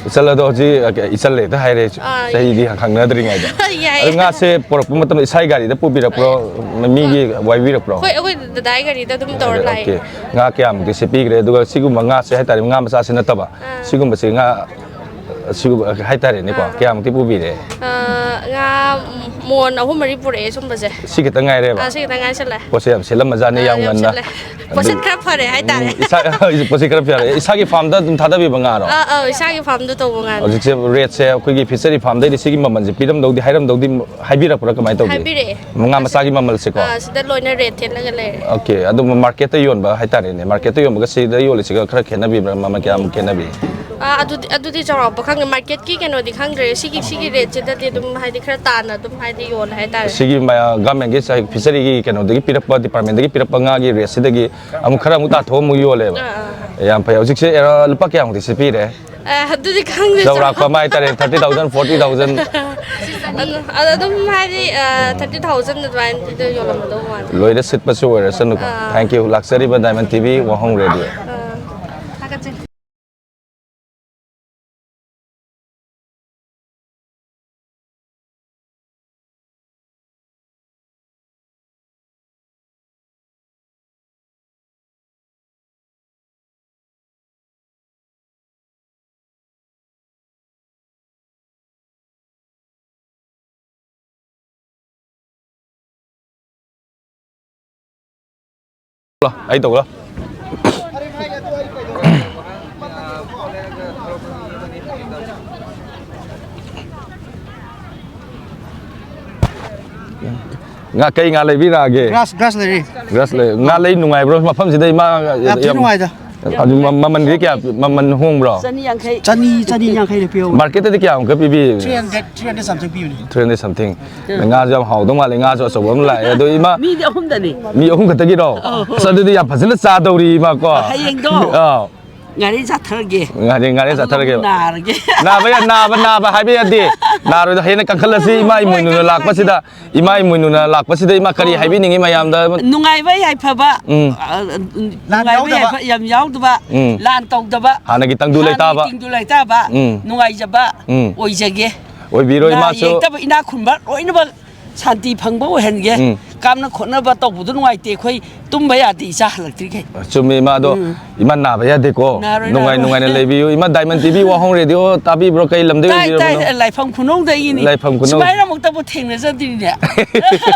ꯏꯆꯜ, ꯑꯗꯣ ꯍꯧꯖꯤꯛ, ꯑ, ꯏꯆꯜ ꯍꯦꯛꯇ ꯍꯥꯏꯔꯦ, ꯑꯥ, ꯆꯍꯤꯗꯤ ꯈꯪꯅꯗ꯭ꯔꯤꯉꯩꯗ꯫ ꯌꯥꯏ꯫ ꯑꯗꯣ ꯉꯥꯁꯦ ꯄꯨꯔꯛꯄ ꯃꯇꯝꯗ ꯏꯁꯥꯒꯤ ꯒꯥꯔꯤꯗ ꯄꯨꯕꯤꯔꯛꯄ꯭ꯔꯣ, ꯃꯤꯒꯤ ꯋꯥꯏꯕꯤꯔꯛꯄ꯭ꯔꯣ? ꯍꯣꯏ, ꯑꯩꯈꯣꯏ ꯗꯗꯥꯏ ꯒꯥꯔꯤꯗ ꯑꯗꯨꯝ ꯇꯧꯔ ꯂꯥꯛꯑꯦ꯫ ꯑꯣꯀꯦ꯫ ꯉꯥ ꯀꯌꯥꯃꯨꯛꯇꯤ ꯁꯤꯠꯄꯤꯈ꯭ꯔꯦ? ꯑꯗꯨꯒ ꯁꯤꯒꯨꯝꯕ ꯉꯥꯁꯦ ꯍꯥꯏꯇꯥꯔꯦ, ꯉꯥ ꯃꯆꯥꯁꯤ ꯅꯠꯇꯕ, ꯑꯥ꯫ ꯁꯤꯒꯨꯝꯕꯁꯤ ꯉꯥ, ꯁꯤꯒꯨꯝꯕ ꯍꯥꯏꯇꯥꯔꯦꯅꯦꯀꯣ, ꯑꯥ꯫ ꯀꯌꯥꯃꯨꯛꯇꯤ ꯄꯨꯕꯤꯔꯦ? ꯑꯥ, ꯉꯥ ꯃꯣꯟ ꯑꯍꯨꯝ ꯃꯔꯤ ꯄꯨꯔꯛꯑꯦ ꯁꯨꯝꯕꯁꯦ꯫ ꯁꯤ ꯈꯤꯇꯪ ꯉꯥꯏꯔꯦꯕ? ꯑꯥ, ꯁꯤ ꯈꯤꯇꯪ ꯉꯥꯏꯁꯜꯂꯦ꯫ ꯄꯣꯠꯁꯦ ꯌꯥꯝ ꯁꯤꯠꯂꯝꯃꯖꯥꯠꯅꯤ, ꯑꯥ, ꯌꯥꯝ ꯌꯥꯝ ꯉꯟꯅ꯫ ꯁꯤꯠꯂꯦ꯫ ꯄꯣꯠꯁꯤꯠ ꯑꯗꯨ ꯈꯔ ꯐꯔꯦ ꯍꯥꯏꯇꯥꯔꯦ꯫ ꯎꯝ, ꯏꯁꯥ-, ꯄꯣꯠꯁꯤꯠ ꯈꯔ ꯐꯔꯦ꯫ ꯏꯁꯥꯒꯤ ꯐꯥꯔꯝꯗ ꯑꯗꯨꯝ ꯊꯥꯗꯕꯤꯕ ꯉꯥꯔꯣ? ꯑꯥ, ꯑꯥ, ꯏꯁꯥꯒꯤ ꯐꯥꯔꯝꯗ ꯇꯧꯕ ꯉꯥꯅꯦ꯫ ꯍꯧꯖꯤꯛꯁꯦ ꯔꯦꯠꯁꯦ ꯑꯩꯈꯣꯏꯒꯤ ꯐꯤꯁꯔꯤ ꯐꯥꯔꯝꯗꯩꯗꯤ ꯁꯤꯒꯤ ꯃꯃꯜꯁꯦ ꯄꯤꯔꯝꯗꯧꯗꯤ, ꯍꯥꯏꯔꯝꯗꯧꯗꯤ ꯍꯥꯏꯕꯤꯔꯛꯄ꯭ꯔꯥ, ꯀꯃꯥꯏꯅ ꯇꯧꯒꯦ? ꯍꯥꯏꯕꯤꯔꯛꯑꯦ꯫ ꯉꯥ ꯃꯆꯥꯒꯤ ꯃꯃꯜꯁꯦꯀꯣ? ꯑꯥ, ꯁꯤꯗ ꯂꯣꯏꯅ ꯔꯦꯠ ꯊꯦꯠꯂꯒ ꯂꯩꯔꯦ꯫ ꯑꯣꯀꯦ, ꯑꯗꯨꯝ ꯃꯥꯔꯀꯦꯠꯇ ꯌꯣꯟꯕ ꯍꯥꯏꯇꯥꯔꯦꯅꯦ, ꯃꯥꯔꯀꯦꯠꯇ ꯌꯣꯟꯕꯒ ꯁꯤꯗ ꯌꯣꯜꯂꯤꯁꯤꯒ ꯈꯔ ꯈꯦꯠꯅꯕꯤꯕ꯭ꯔꯥ, ꯃꯃꯜ ꯀꯌꯥꯃꯨꯛ ꯈꯦꯠꯅꯕꯤ? ꯑꯥ, ꯑꯗꯨꯗꯤ, ꯑꯗꯨꯗꯤ ꯆꯥꯎꯔꯥꯛꯄ ꯈꯪꯗꯦ, ꯃꯥꯔꯀꯦꯠꯀꯤ ꯀꯩꯅꯣꯗꯤ ꯈꯪꯗ꯭ꯔꯦ, ꯁꯤꯒꯤ, ꯁꯤꯒꯤ ꯔꯦꯠꯁꯤꯗꯗꯤ ꯑꯗꯨꯝ, ꯍꯥꯏꯗꯤ, ꯈꯔ ꯇꯥꯅ ꯑꯗꯨꯝ, ꯍꯥꯏꯗꯤ, ꯌꯣꯜꯂꯦ ꯍꯥꯏꯇꯥꯔꯦ꯫ ꯁꯤꯒꯤ ꯃꯌꯥ-, ꯒꯃꯦꯟꯒꯤ ꯁꯥꯏ-, ꯐꯤꯁꯔꯤꯒꯤ ꯀꯩꯅꯣꯗꯒꯤ ꯄꯤꯔꯛꯄ, ꯗꯤꯄꯥꯔꯠꯃꯦꯟꯗꯒꯤ ꯄꯤꯔꯛꯄ ꯉꯥꯒꯤ ꯔꯦꯠꯁꯤꯗꯒꯤ ꯑꯃꯨꯛ ꯈꯔ ꯑꯃꯨꯛ ꯇꯥꯊꯣꯛꯑ ꯑꯃꯨꯛ ꯌꯣꯜꯂꯦꯕ꯫ ꯑꯥ, ꯑꯥ꯫ ꯌꯥꯝ ꯐꯩ꯫ ꯍꯧꯖꯤꯛꯁꯦ ꯑꯦꯔꯥ ꯂꯨꯄꯥ ꯀꯌꯥꯃꯨꯛꯇꯤ ꯁꯤꯠꯄꯤꯔꯦ? ꯑꯦ, ꯑꯗꯨꯗꯤ ꯈꯪꯗꯦ, ꯆꯥꯎꯔꯥꯛꯄ ꯆꯥꯎꯔꯥꯛꯄ꯫ ꯑꯃ ꯍꯥꯏꯇꯥꯔꯦ, thirty thousand, forty thousand? ꯑꯗꯨ, ꯑꯗꯨ ꯑꯗꯨꯝ ꯍꯥꯏꯗꯤ, ꯑ, thirty thousand ꯑꯗꯨꯃꯥꯏꯅ ꯌꯣꯜꯂꯝꯃꯗꯧ ꯃꯥꯜꯂꯦ꯫ ꯂꯣꯏꯅ ꯁꯤꯠꯄꯁꯨ ꯑꯣꯏꯔꯁꯅꯨꯀꯣ꯫ ꯑꯥ꯫ Thank you꯫ ꯂꯥꯛꯆꯔꯤꯕ Diamond T V ꯋꯥꯍꯣꯡ ꯔꯦꯗꯤꯑꯣ꯫ ꯑꯥ, ꯊꯥꯒꯠꯆꯔꯤ꯫ ꯑꯩ ꯇꯧꯕ꯭ꯔꯣ? ꯉꯥ, ꯀꯩ ꯉꯥ ꯂꯩꯕꯤꯔꯛꯑꯒꯦ? ꯒ꯭ꯔꯥꯁ ꯒ꯭ꯔꯥꯁ ꯂꯩꯔꯦ꯫ ꯒ꯭ꯔꯥꯁ ꯂꯩ꯫ ꯉꯥ ꯂꯩ ꯅꯨꯡꯉꯥꯏꯕ꯭ꯔꯣ ꯃꯐꯝꯁꯤꯗ, ꯏꯃꯥ? ꯌꯥꯝ ꯊꯤ ꯅꯨꯡꯉꯥꯏꯗ꯫ ꯑꯗꯨ ꯃ-, ꯃꯃꯜꯗꯤ ꯀꯌꯥ ꯄꯤ-, ꯃꯃꯜ ꯍꯣꯡꯕ꯭ꯔꯣ? ꯆꯅꯤ ꯌꯥꯡꯈꯩ꯫ ꯆꯅꯤ ꯆꯅꯤ ꯌꯥꯡꯈꯩꯗ ꯄꯤꯍꯧꯕꯅꯦ꯫ ꯃꯥꯔꯀꯦꯠꯇꯗꯤ ꯀꯌꯥꯃꯨꯛꯀ ꯄꯤꯕꯤ? Three hundred, three hundred something ꯄꯤꯕꯅꯦ꯫ Three hundred something꯫ ꯉꯥꯁꯨ ꯌꯥꯝ ꯍꯥꯎꯗꯧ ꯃꯥꯜꯂꯦ꯫ ꯉꯥꯁꯨ ꯑꯆꯧꯕ ꯑꯃ ꯂꯥꯛꯑꯦ꯫ ꯑꯗꯣ ꯏꯃꯥ, ꯃꯤꯗꯤ ꯑꯍꯨꯝꯗꯅꯤ꯫ ꯃꯤ ꯑꯍꯨꯝ ꯈꯛꯇꯒꯤꯔꯣ? ꯑꯁ, ꯑꯗꯨꯗꯤ ꯌꯥꯝ ꯐꯖꯅ ꯆꯥꯗꯧꯔꯤ ꯏꯃꯥ ꯀꯣ꯫ ꯍꯌꯦꯡꯗꯣ ꯑꯥ꯫ ꯉꯥꯔꯤ ꯆꯥꯊꯔꯒꯦ꯫ ꯉꯥꯔꯤ, ꯉꯥꯔꯤ ꯆꯥꯊꯔꯒꯦꯕ꯫ ꯅꯥꯔꯒꯦ꯫ ꯅꯥꯕ ꯌꯥ-, ꯅꯥꯕ, ꯅꯥꯕ ꯍꯥꯏꯕ ꯌꯥꯗꯦ꯫ ꯅꯥꯔꯣꯏꯗ, ꯍꯦꯟꯅ ꯀꯟꯈꯠꯂꯁꯤ ꯏꯃꯥ ꯏꯃꯣꯏꯅꯨꯅ ꯂꯥꯛꯄꯁꯤꯗ꯫ ꯏꯃꯥ ꯏꯃꯣꯏꯅꯨꯅ ꯂꯥꯛꯄꯁꯤꯗ ꯏꯃꯥ ꯀꯔꯤ ꯍꯥꯏꯕꯤꯅꯤꯡꯉꯤ ꯃꯌꯥꯝꯗ? ꯅꯨꯡꯉꯥꯏꯕ ꯌꯥꯏꯐꯕ꯫ ꯎꯝ꯫ ꯑ, ꯂꯥꯟ ꯅꯨꯡꯉꯥꯏꯕ ꯌꯥꯎꯗꯕ꯫ ꯌꯥꯏꯐ-, ꯌꯥꯝ ꯌꯥꯎꯗꯕ꯫ ꯎꯝ꯫ ꯂꯥꯟ ꯇꯧꯗꯕ꯫ ꯍꯥꯟꯅꯒꯤ ꯇꯪꯗꯨ ꯂꯩꯇꯥꯕ꯫ ꯍꯥꯟꯅꯒꯤ ꯇꯪꯗꯨ ꯂꯩꯇꯥꯕ꯫ ꯎꯝ꯫ ꯅꯨꯡꯉꯥꯏꯖꯕ ꯎꯝ꯫ ꯑꯣꯏꯖꯒꯦ꯫ ꯑꯣꯏꯕꯤꯔꯣ ꯅꯥ ꯏꯃꯥꯁꯨ꯫ ꯌꯦꯛꯇꯕ ꯏꯅꯥꯛ ꯈꯨꯟꯕ ꯂꯣꯏꯅꯃꯛ ꯁꯥꯟꯇꯤ ꯐꯪꯕ ꯑꯣꯏꯍꯟꯒꯦ꯫ ꯎꯝ꯫ ꯀꯥꯝꯅ ꯈꯣꯠꯅꯕ ꯇꯧꯕꯗꯣ ꯅꯨꯡꯉꯥꯏꯇꯦ꯫ ꯑꯩꯈꯣꯏ ꯇꯨꯝꯕ ꯌꯥꯗꯦ ꯏꯆꯥ ꯍꯜꯂꯛꯇ꯭ꯔꯤꯈꯩ꯫ ꯆꯨꯝꯃꯤ ꯏꯃꯥ, ꯑꯗꯣ ꯎꯝ꯫ ꯏꯃꯥ ꯅꯥꯕ ꯌꯥꯗꯦꯀꯣ꯫ ꯅꯥꯔꯣꯏ, ꯅꯨꯡꯉꯥꯏ ꯅꯥꯔꯣꯏ꯫ ꯅꯨꯡꯉꯥꯏꯅ ꯂꯩꯕꯤꯌꯨ ꯏꯃꯥ꯫ ꯗꯥꯏꯃꯟ ꯇꯤꯚꯤ ꯋꯥꯍꯣꯡ ꯔꯦꯗꯤꯑꯣ ꯇꯥꯕꯤꯕ꯭ꯔꯣ? ꯀꯩ ꯂꯝꯗꯩ ꯇꯥꯏ ꯇꯥꯏ꯫ ꯑꯣꯏꯕꯤꯔꯕꯅꯣ? ꯂꯥꯏꯐꯝ ꯈꯨꯅꯧꯗꯒꯤꯅꯤ꯫ ꯂꯥꯏꯐꯝ ꯈꯨꯅꯧ꯫ ꯁꯨꯃꯥꯏꯅ ꯑꯃꯨꯛꯇꯕꯨ ꯊꯦꯡꯅꯖꯗ꯭ꯔꯤꯅꯦ꯫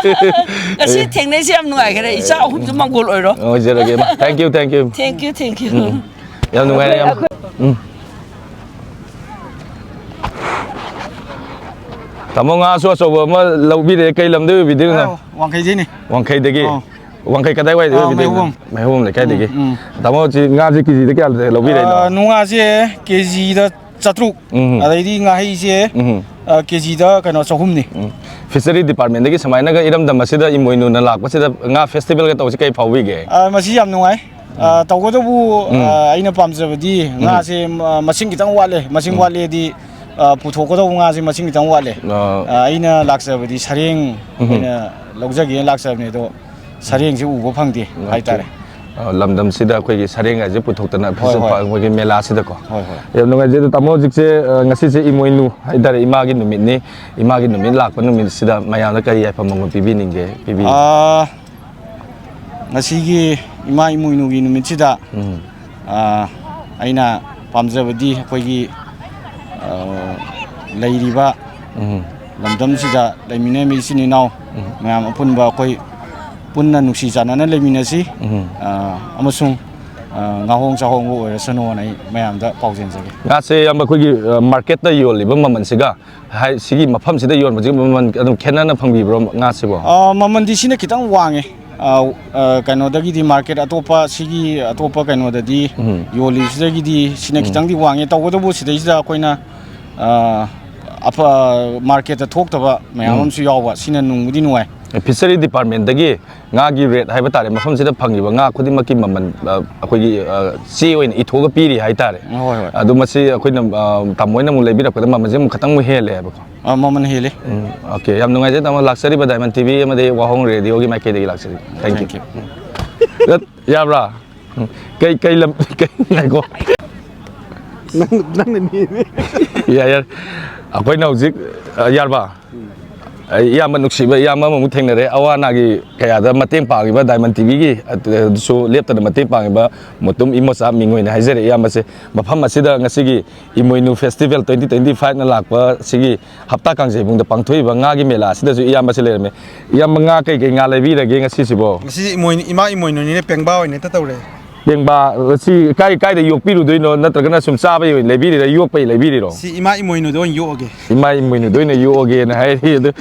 ꯉꯁꯤ ꯊꯦꯡꯅꯩꯁꯦ ꯌꯥꯝ ꯅꯨꯡꯉꯥꯏꯈꯔꯦ꯫ ꯏꯆꯥ ꯑꯍꯨꯝꯁꯨ ꯃꯪꯒꯣꯜ ꯑꯣꯏꯔꯣ꯫ ꯑꯣꯏꯖꯔꯒꯦ ꯏꯃꯥ꯫ Thank you, thank you꯫ Thank you, thank you꯫ ꯌꯥꯝ ꯅꯨꯡꯉꯥꯏꯔꯦ ꯌꯥꯝ꯫ ꯎꯝ꯫ ꯇꯥꯃꯣ, ꯉꯥꯁꯨ ꯑꯆꯧꯕ ꯑꯃ ꯂꯧꯕꯤꯔꯦ꯫ ꯀꯩ ꯂꯝꯗꯩ ꯑꯣꯏꯕꯤꯗꯣꯏꯅꯣ? ꯑꯥ, ꯋꯥꯡꯈꯩꯗꯩꯅꯦ꯫ ꯋꯥꯡꯈꯩꯗꯒꯤ꯫ ꯑꯥ꯫ ꯋꯥꯡꯈꯩ ꯀꯗꯥꯏꯋꯥꯏꯗ ꯑꯥ, ꯑꯣꯏꯕꯤꯗꯣꯏꯅꯣ? ꯃꯩꯍꯧꯕꯝ꯫ ꯃꯩꯍꯧꯕꯝ ꯂꯩꯀꯥꯏꯗꯒꯤ꯫ ꯎꯝ, ꯎꯝ꯫ ꯇꯥꯃꯣ, ꯁꯤ ꯉꯥꯁꯦ ꯀꯦꯖꯤꯗ ꯀꯌꯥ ꯂꯧꯕꯤꯔꯛꯏꯅꯣ? ꯑꯥ, ꯅꯨꯡꯉꯥꯁꯦ ꯀꯦꯖꯤꯗ ꯆꯥꯇ꯭ꯔꯨꯛ꯫ ꯎꯝ꯫ ꯑꯗꯩꯗꯤ ꯉꯥꯍꯩꯁꯦ ꯎꯝ꯫ ꯑꯥ, ꯀꯦꯖꯤꯗ ꯀꯩꯅꯣ ꯆꯍꯨꯝꯅꯤ꯫ ꯎꯝ꯫ ꯐꯤꯁꯔꯤ ꯗꯤꯄꯥꯔꯠꯃꯦꯟꯗꯒꯤ ꯁꯨꯃꯥꯏꯅꯒ ꯏꯔꯝꯗꯝ ꯑꯁꯤꯗ ꯏꯃꯣꯏꯅꯨꯅ ꯂꯥꯛꯄꯁꯤꯗ ꯉꯥ ꯐꯦꯁꯇꯤꯚꯦꯜꯒ ꯇꯧꯕꯁꯤ ꯀꯩ ꯐꯥꯎꯕꯤꯒꯦ? ꯑꯥ, ꯃꯁꯤ ꯌꯥꯝ ꯅꯨꯡꯉꯥꯏ꯫ ꯑꯥ, ꯇꯧꯕꯇꯕꯨ, ꯑꯥ, ꯑꯩꯅ ꯄꯥꯝꯖꯕꯗꯤ ꯉꯥꯁꯦ ꯃ-, ꯃꯁꯤꯡ ꯈꯤꯇꯪ ꯋꯥꯠꯂꯦ꯫ ꯃꯁꯤꯡ ꯋꯥꯠꯂꯦꯗꯤ, ꯑꯥ, ꯄꯨꯊꯣꯛꯀꯗꯧꯕ ꯉꯥꯁꯦ ꯃꯁꯤꯡ ꯈꯤꯇꯪ ꯋꯥꯠꯂꯦ꯫ ꯑꯥ꯫ ꯑꯥ, ꯑꯩꯅ ꯂꯥꯛꯆꯕꯗꯤ ꯁꯔꯦꯡ ꯑꯣꯏꯅ ꯂꯧꯖꯒꯦꯅ ꯂꯥꯛꯆꯕꯅꯦ, ꯑꯗꯣ ꯁꯔꯦꯡꯁꯦ ꯎꯕ ꯐꯪꯗꯦ ꯍꯥꯏꯇꯥꯔꯦ꯫ ꯑ, ꯂꯝꯗꯝꯁꯤꯗ ꯑꯩꯈꯣꯏꯒꯤ ꯁꯔꯦꯡ ꯍꯥꯏꯁꯦ ꯄꯨꯊꯣꯛꯇꯅ ꯍꯣꯏ, ꯍꯣꯏ꯫ ꯑꯩꯈꯣꯏꯒꯤ ꯃꯦꯂꯥꯁꯤꯗꯀꯣ꯫ ꯍꯣꯏ, ꯍꯣꯏ꯫ ꯌꯥꯝ ꯅꯨꯡꯉꯥꯏꯖꯩ꯫ ꯑꯗꯣ ꯇꯥꯃꯣ, ꯍꯧꯖꯤꯛꯁꯦ, ꯑ, ꯉꯁꯤꯁꯦ ꯏꯃꯣꯏꯅꯨ ꯍꯥꯏꯇꯥꯔꯦ, ꯏꯃꯥꯒꯤ ꯅꯨꯃꯤꯠꯅꯤ꯫ ꯏꯃꯥꯒꯤ ꯅꯨꯃꯤꯠ ꯂꯥꯛꯄ ꯅꯨꯃꯤꯠꯁꯤꯗ ꯃꯌꯥꯝꯗ ꯀꯔꯤ ꯌꯥꯏꯐꯝ ꯑꯃ ꯄꯤꯕꯤꯅꯤꯡꯒꯦ? ꯄꯤꯕꯤꯌꯨ꯫ ꯑꯥ, ꯉꯁꯤꯒꯤ ꯏꯃꯥ ꯏꯃꯣꯏꯅꯨꯒꯤ ꯅꯨꯃꯤꯠꯁꯤꯗ, ꯎꯝ꯫ ꯑꯥ, ꯑꯩꯅ ꯄꯥꯝꯖꯕꯗꯤ ꯑꯩꯈꯣꯏꯒꯤ, ꯑꯥ, ꯂꯩꯔꯤꯕ ꯎꯝ꯫ ꯂꯝꯗꯝꯁꯤꯗ ꯂꯩꯃꯤꯟꯅꯔꯤꯕ ꯏꯆꯤꯟ ꯏꯅꯥꯎ ꯎꯝ꯫ ꯃꯌꯥꯝ ꯑꯄꯨꯟꯕ ꯑꯩꯈꯣꯏ ꯄꯨꯟꯅ ꯅꯨꯡꯁꯤ ꯆꯥꯟꯅꯅ ꯂꯩꯃꯤꯟꯅꯁꯤ꯫ ꯎꯝ꯫ ꯑꯥ, ꯑꯃꯁꯨꯡ ꯑ, ꯉꯥꯍꯣꯡ ꯆꯥꯍꯣꯡꯕ ꯑꯣꯏꯔꯁꯅꯨꯅ ꯑꯩ ꯃꯌꯥꯝꯗ ꯄꯥꯎꯖꯦꯟꯖꯒꯦ꯫ ꯉꯥꯁꯦ, ꯏꯌꯥꯝꯕ, ꯑꯩꯈꯣꯏꯒꯤ, ꯑ, ꯃꯥꯔꯀꯦꯠꯇ ꯌꯣꯜꯂꯤꯕ ꯃꯃꯜꯁꯤꯒ ꯍꯥꯏ, ꯁꯤꯒꯤ ꯃꯐꯝꯁꯤꯗ ꯌꯣꯟꯕꯁꯤꯒ ꯃꯃꯜ ꯑꯗꯨꯝ ꯈꯦꯠꯅꯅ ꯐꯪꯕꯤꯕ꯭ꯔꯣ ꯉꯥꯁꯤꯕꯣ? ꯑ, ꯃꯃꯜꯗꯤ ꯁꯤꯅ ꯈꯤꯇꯪ ꯋꯥꯡꯉꯦ꯫ ꯑ, ꯑ, ꯀꯩꯅꯣꯗꯒꯤꯗꯤ, ꯃꯥꯔꯀꯦꯠ ꯑꯇꯣꯞꯄ, ꯁꯤꯒꯤ ꯑꯇꯣꯞꯄ ꯀꯩꯅꯣꯗꯗꯤ ꯌꯣꯜꯂꯤꯁꯤꯗꯒꯤꯗꯤ ꯁꯤꯅ ꯈꯤꯇꯪꯗꯤ ꯋꯥꯡꯉꯦ꯫ ꯇꯧꯕꯇꯕꯨ ꯁꯤꯗꯩꯁꯤꯗ ꯑꯩꯈꯣꯏꯅ, ꯑ, ꯑꯐ-, ꯃꯥꯔꯀꯦꯠꯇ ꯊꯣꯛꯇꯕ ꯃꯌꯥꯝ ꯑꯃꯁꯨ ꯌꯥꯎꯕ, ꯁꯤꯅ ꯅꯨꯡꯕꯨꯗꯤ ꯅꯨꯡꯉꯥꯏ꯫ ꯐꯤꯁꯔꯤ ꯗꯤꯄꯥꯔꯠꯃꯦꯟꯗꯒꯤ ꯉꯥꯒꯤ ꯔꯦꯠ ꯍꯥꯏꯕ ꯇꯥꯔꯦ, ꯃꯐꯝꯁꯤꯗ ꯐꯪꯉꯤꯕ ꯉꯥ ꯈꯨꯗꯤꯡꯃꯛꯀꯤ ꯃꯃꯜ, ꯑ, ꯑꯩꯈꯣꯏꯒꯤ, ꯑ, ꯆꯦ ꯑꯣꯏꯅ ꯏꯊꯣꯛꯑꯒ ꯄꯤꯔꯤ ꯍꯥꯏꯇꯥꯔꯦ꯫ ꯍꯣꯏ, ꯍꯣꯏ꯫ ꯑꯗꯣ ꯃꯁꯤ ꯑꯩꯈꯣꯏꯅ, ꯑ, ꯇꯥꯃꯣ ꯍꯣꯏꯅ ꯑꯃꯨꯛ ꯂꯩꯕꯤꯔꯛꯄꯗ ꯃꯃꯜꯁꯦ ꯑꯃꯨꯛ ꯈꯤꯇꯪ ꯑꯃꯨꯛ ꯍꯦꯜꯂꯦ ꯍꯥꯏꯕꯀꯣ꯫ ꯑ, ꯃꯃꯜ ꯍꯦꯜꯂꯤ꯫ ꯎꯝ, ꯑꯣꯀꯦ, ꯌꯥꯝ ꯅꯨꯡꯉꯥꯏꯖꯩ ꯇꯥꯃꯣ, ꯂꯥꯛꯆꯔꯤꯕ ꯗꯥꯏꯃꯟ ꯇꯤꯚꯤ ꯑꯃꯗꯤ ꯋꯥꯍꯣꯡ ꯔꯦꯗꯤꯑꯣꯒꯤ ꯃꯥꯏꯀꯩꯗꯒꯤ ꯂꯥꯛꯆꯔꯤ꯫ Thank you꯫ Thank you꯫ ꯎꯝ꯫ ꯌꯥꯕ꯭ꯔꯥ? ꯎꯝ, ꯀꯩ, ꯀꯩ ꯂꯝ, ꯀꯩ, ꯉꯥꯏꯈꯣ꯫ ꯅꯪ ꯅꯪꯅ ꯅꯤꯅꯦ꯫ ꯌꯥꯏ, ꯌꯥꯏ꯫ ꯑꯩꯈꯣꯏꯅ ꯍꯧꯖꯤꯛ, ꯑ, ꯌꯥꯔꯕ? ꯑꯩ ꯏꯌꯥꯝꯕ, ꯅꯨꯡꯁꯤꯕ ꯏꯌꯥꯝꯕ ꯑꯃꯃꯨꯛ ꯊꯦꯡꯅꯔꯦ, ꯑꯋꯥ ꯑꯅꯥꯒꯤ ꯀꯌꯥꯗ ꯃꯇꯦꯡ ꯄꯥꯡꯉꯤꯕ ꯗꯥꯏꯃꯟ ꯇꯤꯚꯤꯒꯤ ꯑꯗꯨꯁꯨ ꯂꯦꯞꯇꯅ ꯃꯇꯦꯡ ꯄꯥꯡꯉꯤꯕ ꯃꯨꯇꯨꯝ ꯏꯃꯣꯆꯥ ꯃꯤꯡ ꯑꯣꯏꯅ ꯍꯥꯏꯖꯔꯦ ꯏꯌꯥꯝꯕꯁꯦ꯫ ꯃꯐꯝ ꯑꯁꯤꯗ ꯉꯁꯤꯒꯤ ꯏꯃꯣꯏꯅꯨ ꯐꯦꯁꯇꯤꯚꯦꯜ twenty twenty fiveꯅ ꯂꯥꯛꯄ ꯁꯤꯒꯤ ꯍꯞꯇꯥ ꯀꯥꯡꯖꯩꯕꯨꯡꯗ ꯄꯥꯡꯊꯣꯛꯏꯕ ꯉꯥꯒꯤ ꯃꯦꯂꯥ ꯑꯁꯤꯗꯁꯨ ꯏꯌꯥꯝꯕꯁꯦ ꯂꯩꯔꯝꯃꯦ꯫ ꯏꯌꯥꯝꯕ, ꯉꯥ ꯀꯩꯀꯩ ꯉꯥ ꯂꯩꯕꯤꯔꯒꯦ ꯉꯁꯤꯁꯤꯕꯣ? ꯉꯁꯤ ꯏꯃꯣꯏꯅꯨ, ꯏꯃꯥ ꯏꯃꯣꯏꯅꯨꯅꯤꯅ ꯄꯦꯡꯕꯥ ꯑꯣꯏꯅ ꯍꯦꯛꯇ ꯇꯧꯔꯦ꯫ ꯄꯦꯡꯕꯥ ꯑꯁꯤ ꯀꯥꯏ ꯀꯥꯏꯗ ꯌꯣꯛꯄꯤꯔꯨꯗꯣꯏꯅꯣ, ꯅꯠꯇ꯭ꯔꯒꯅ ꯁꯨꯝ ꯆꯥꯕꯒꯤ ꯑꯣꯏꯅ ꯂꯩꯕꯤꯔꯤꯔꯥ, ꯌꯣꯛꯄꯒꯤ ꯂꯩꯕꯤꯔꯤꯔꯣ? ꯁꯤ ꯏꯃꯥ ꯏꯃꯣꯏꯅꯨꯗ ꯑꯣꯏꯅ ꯌꯣꯛꯑꯒꯦ꯫ ꯏꯃꯥ ꯏꯃꯣꯏꯅꯨꯗ ꯑꯣꯏꯅ ꯌꯣꯛꯑꯒꯦꯅ ꯍꯥꯏꯔꯤ꯫ ꯑꯗꯨ,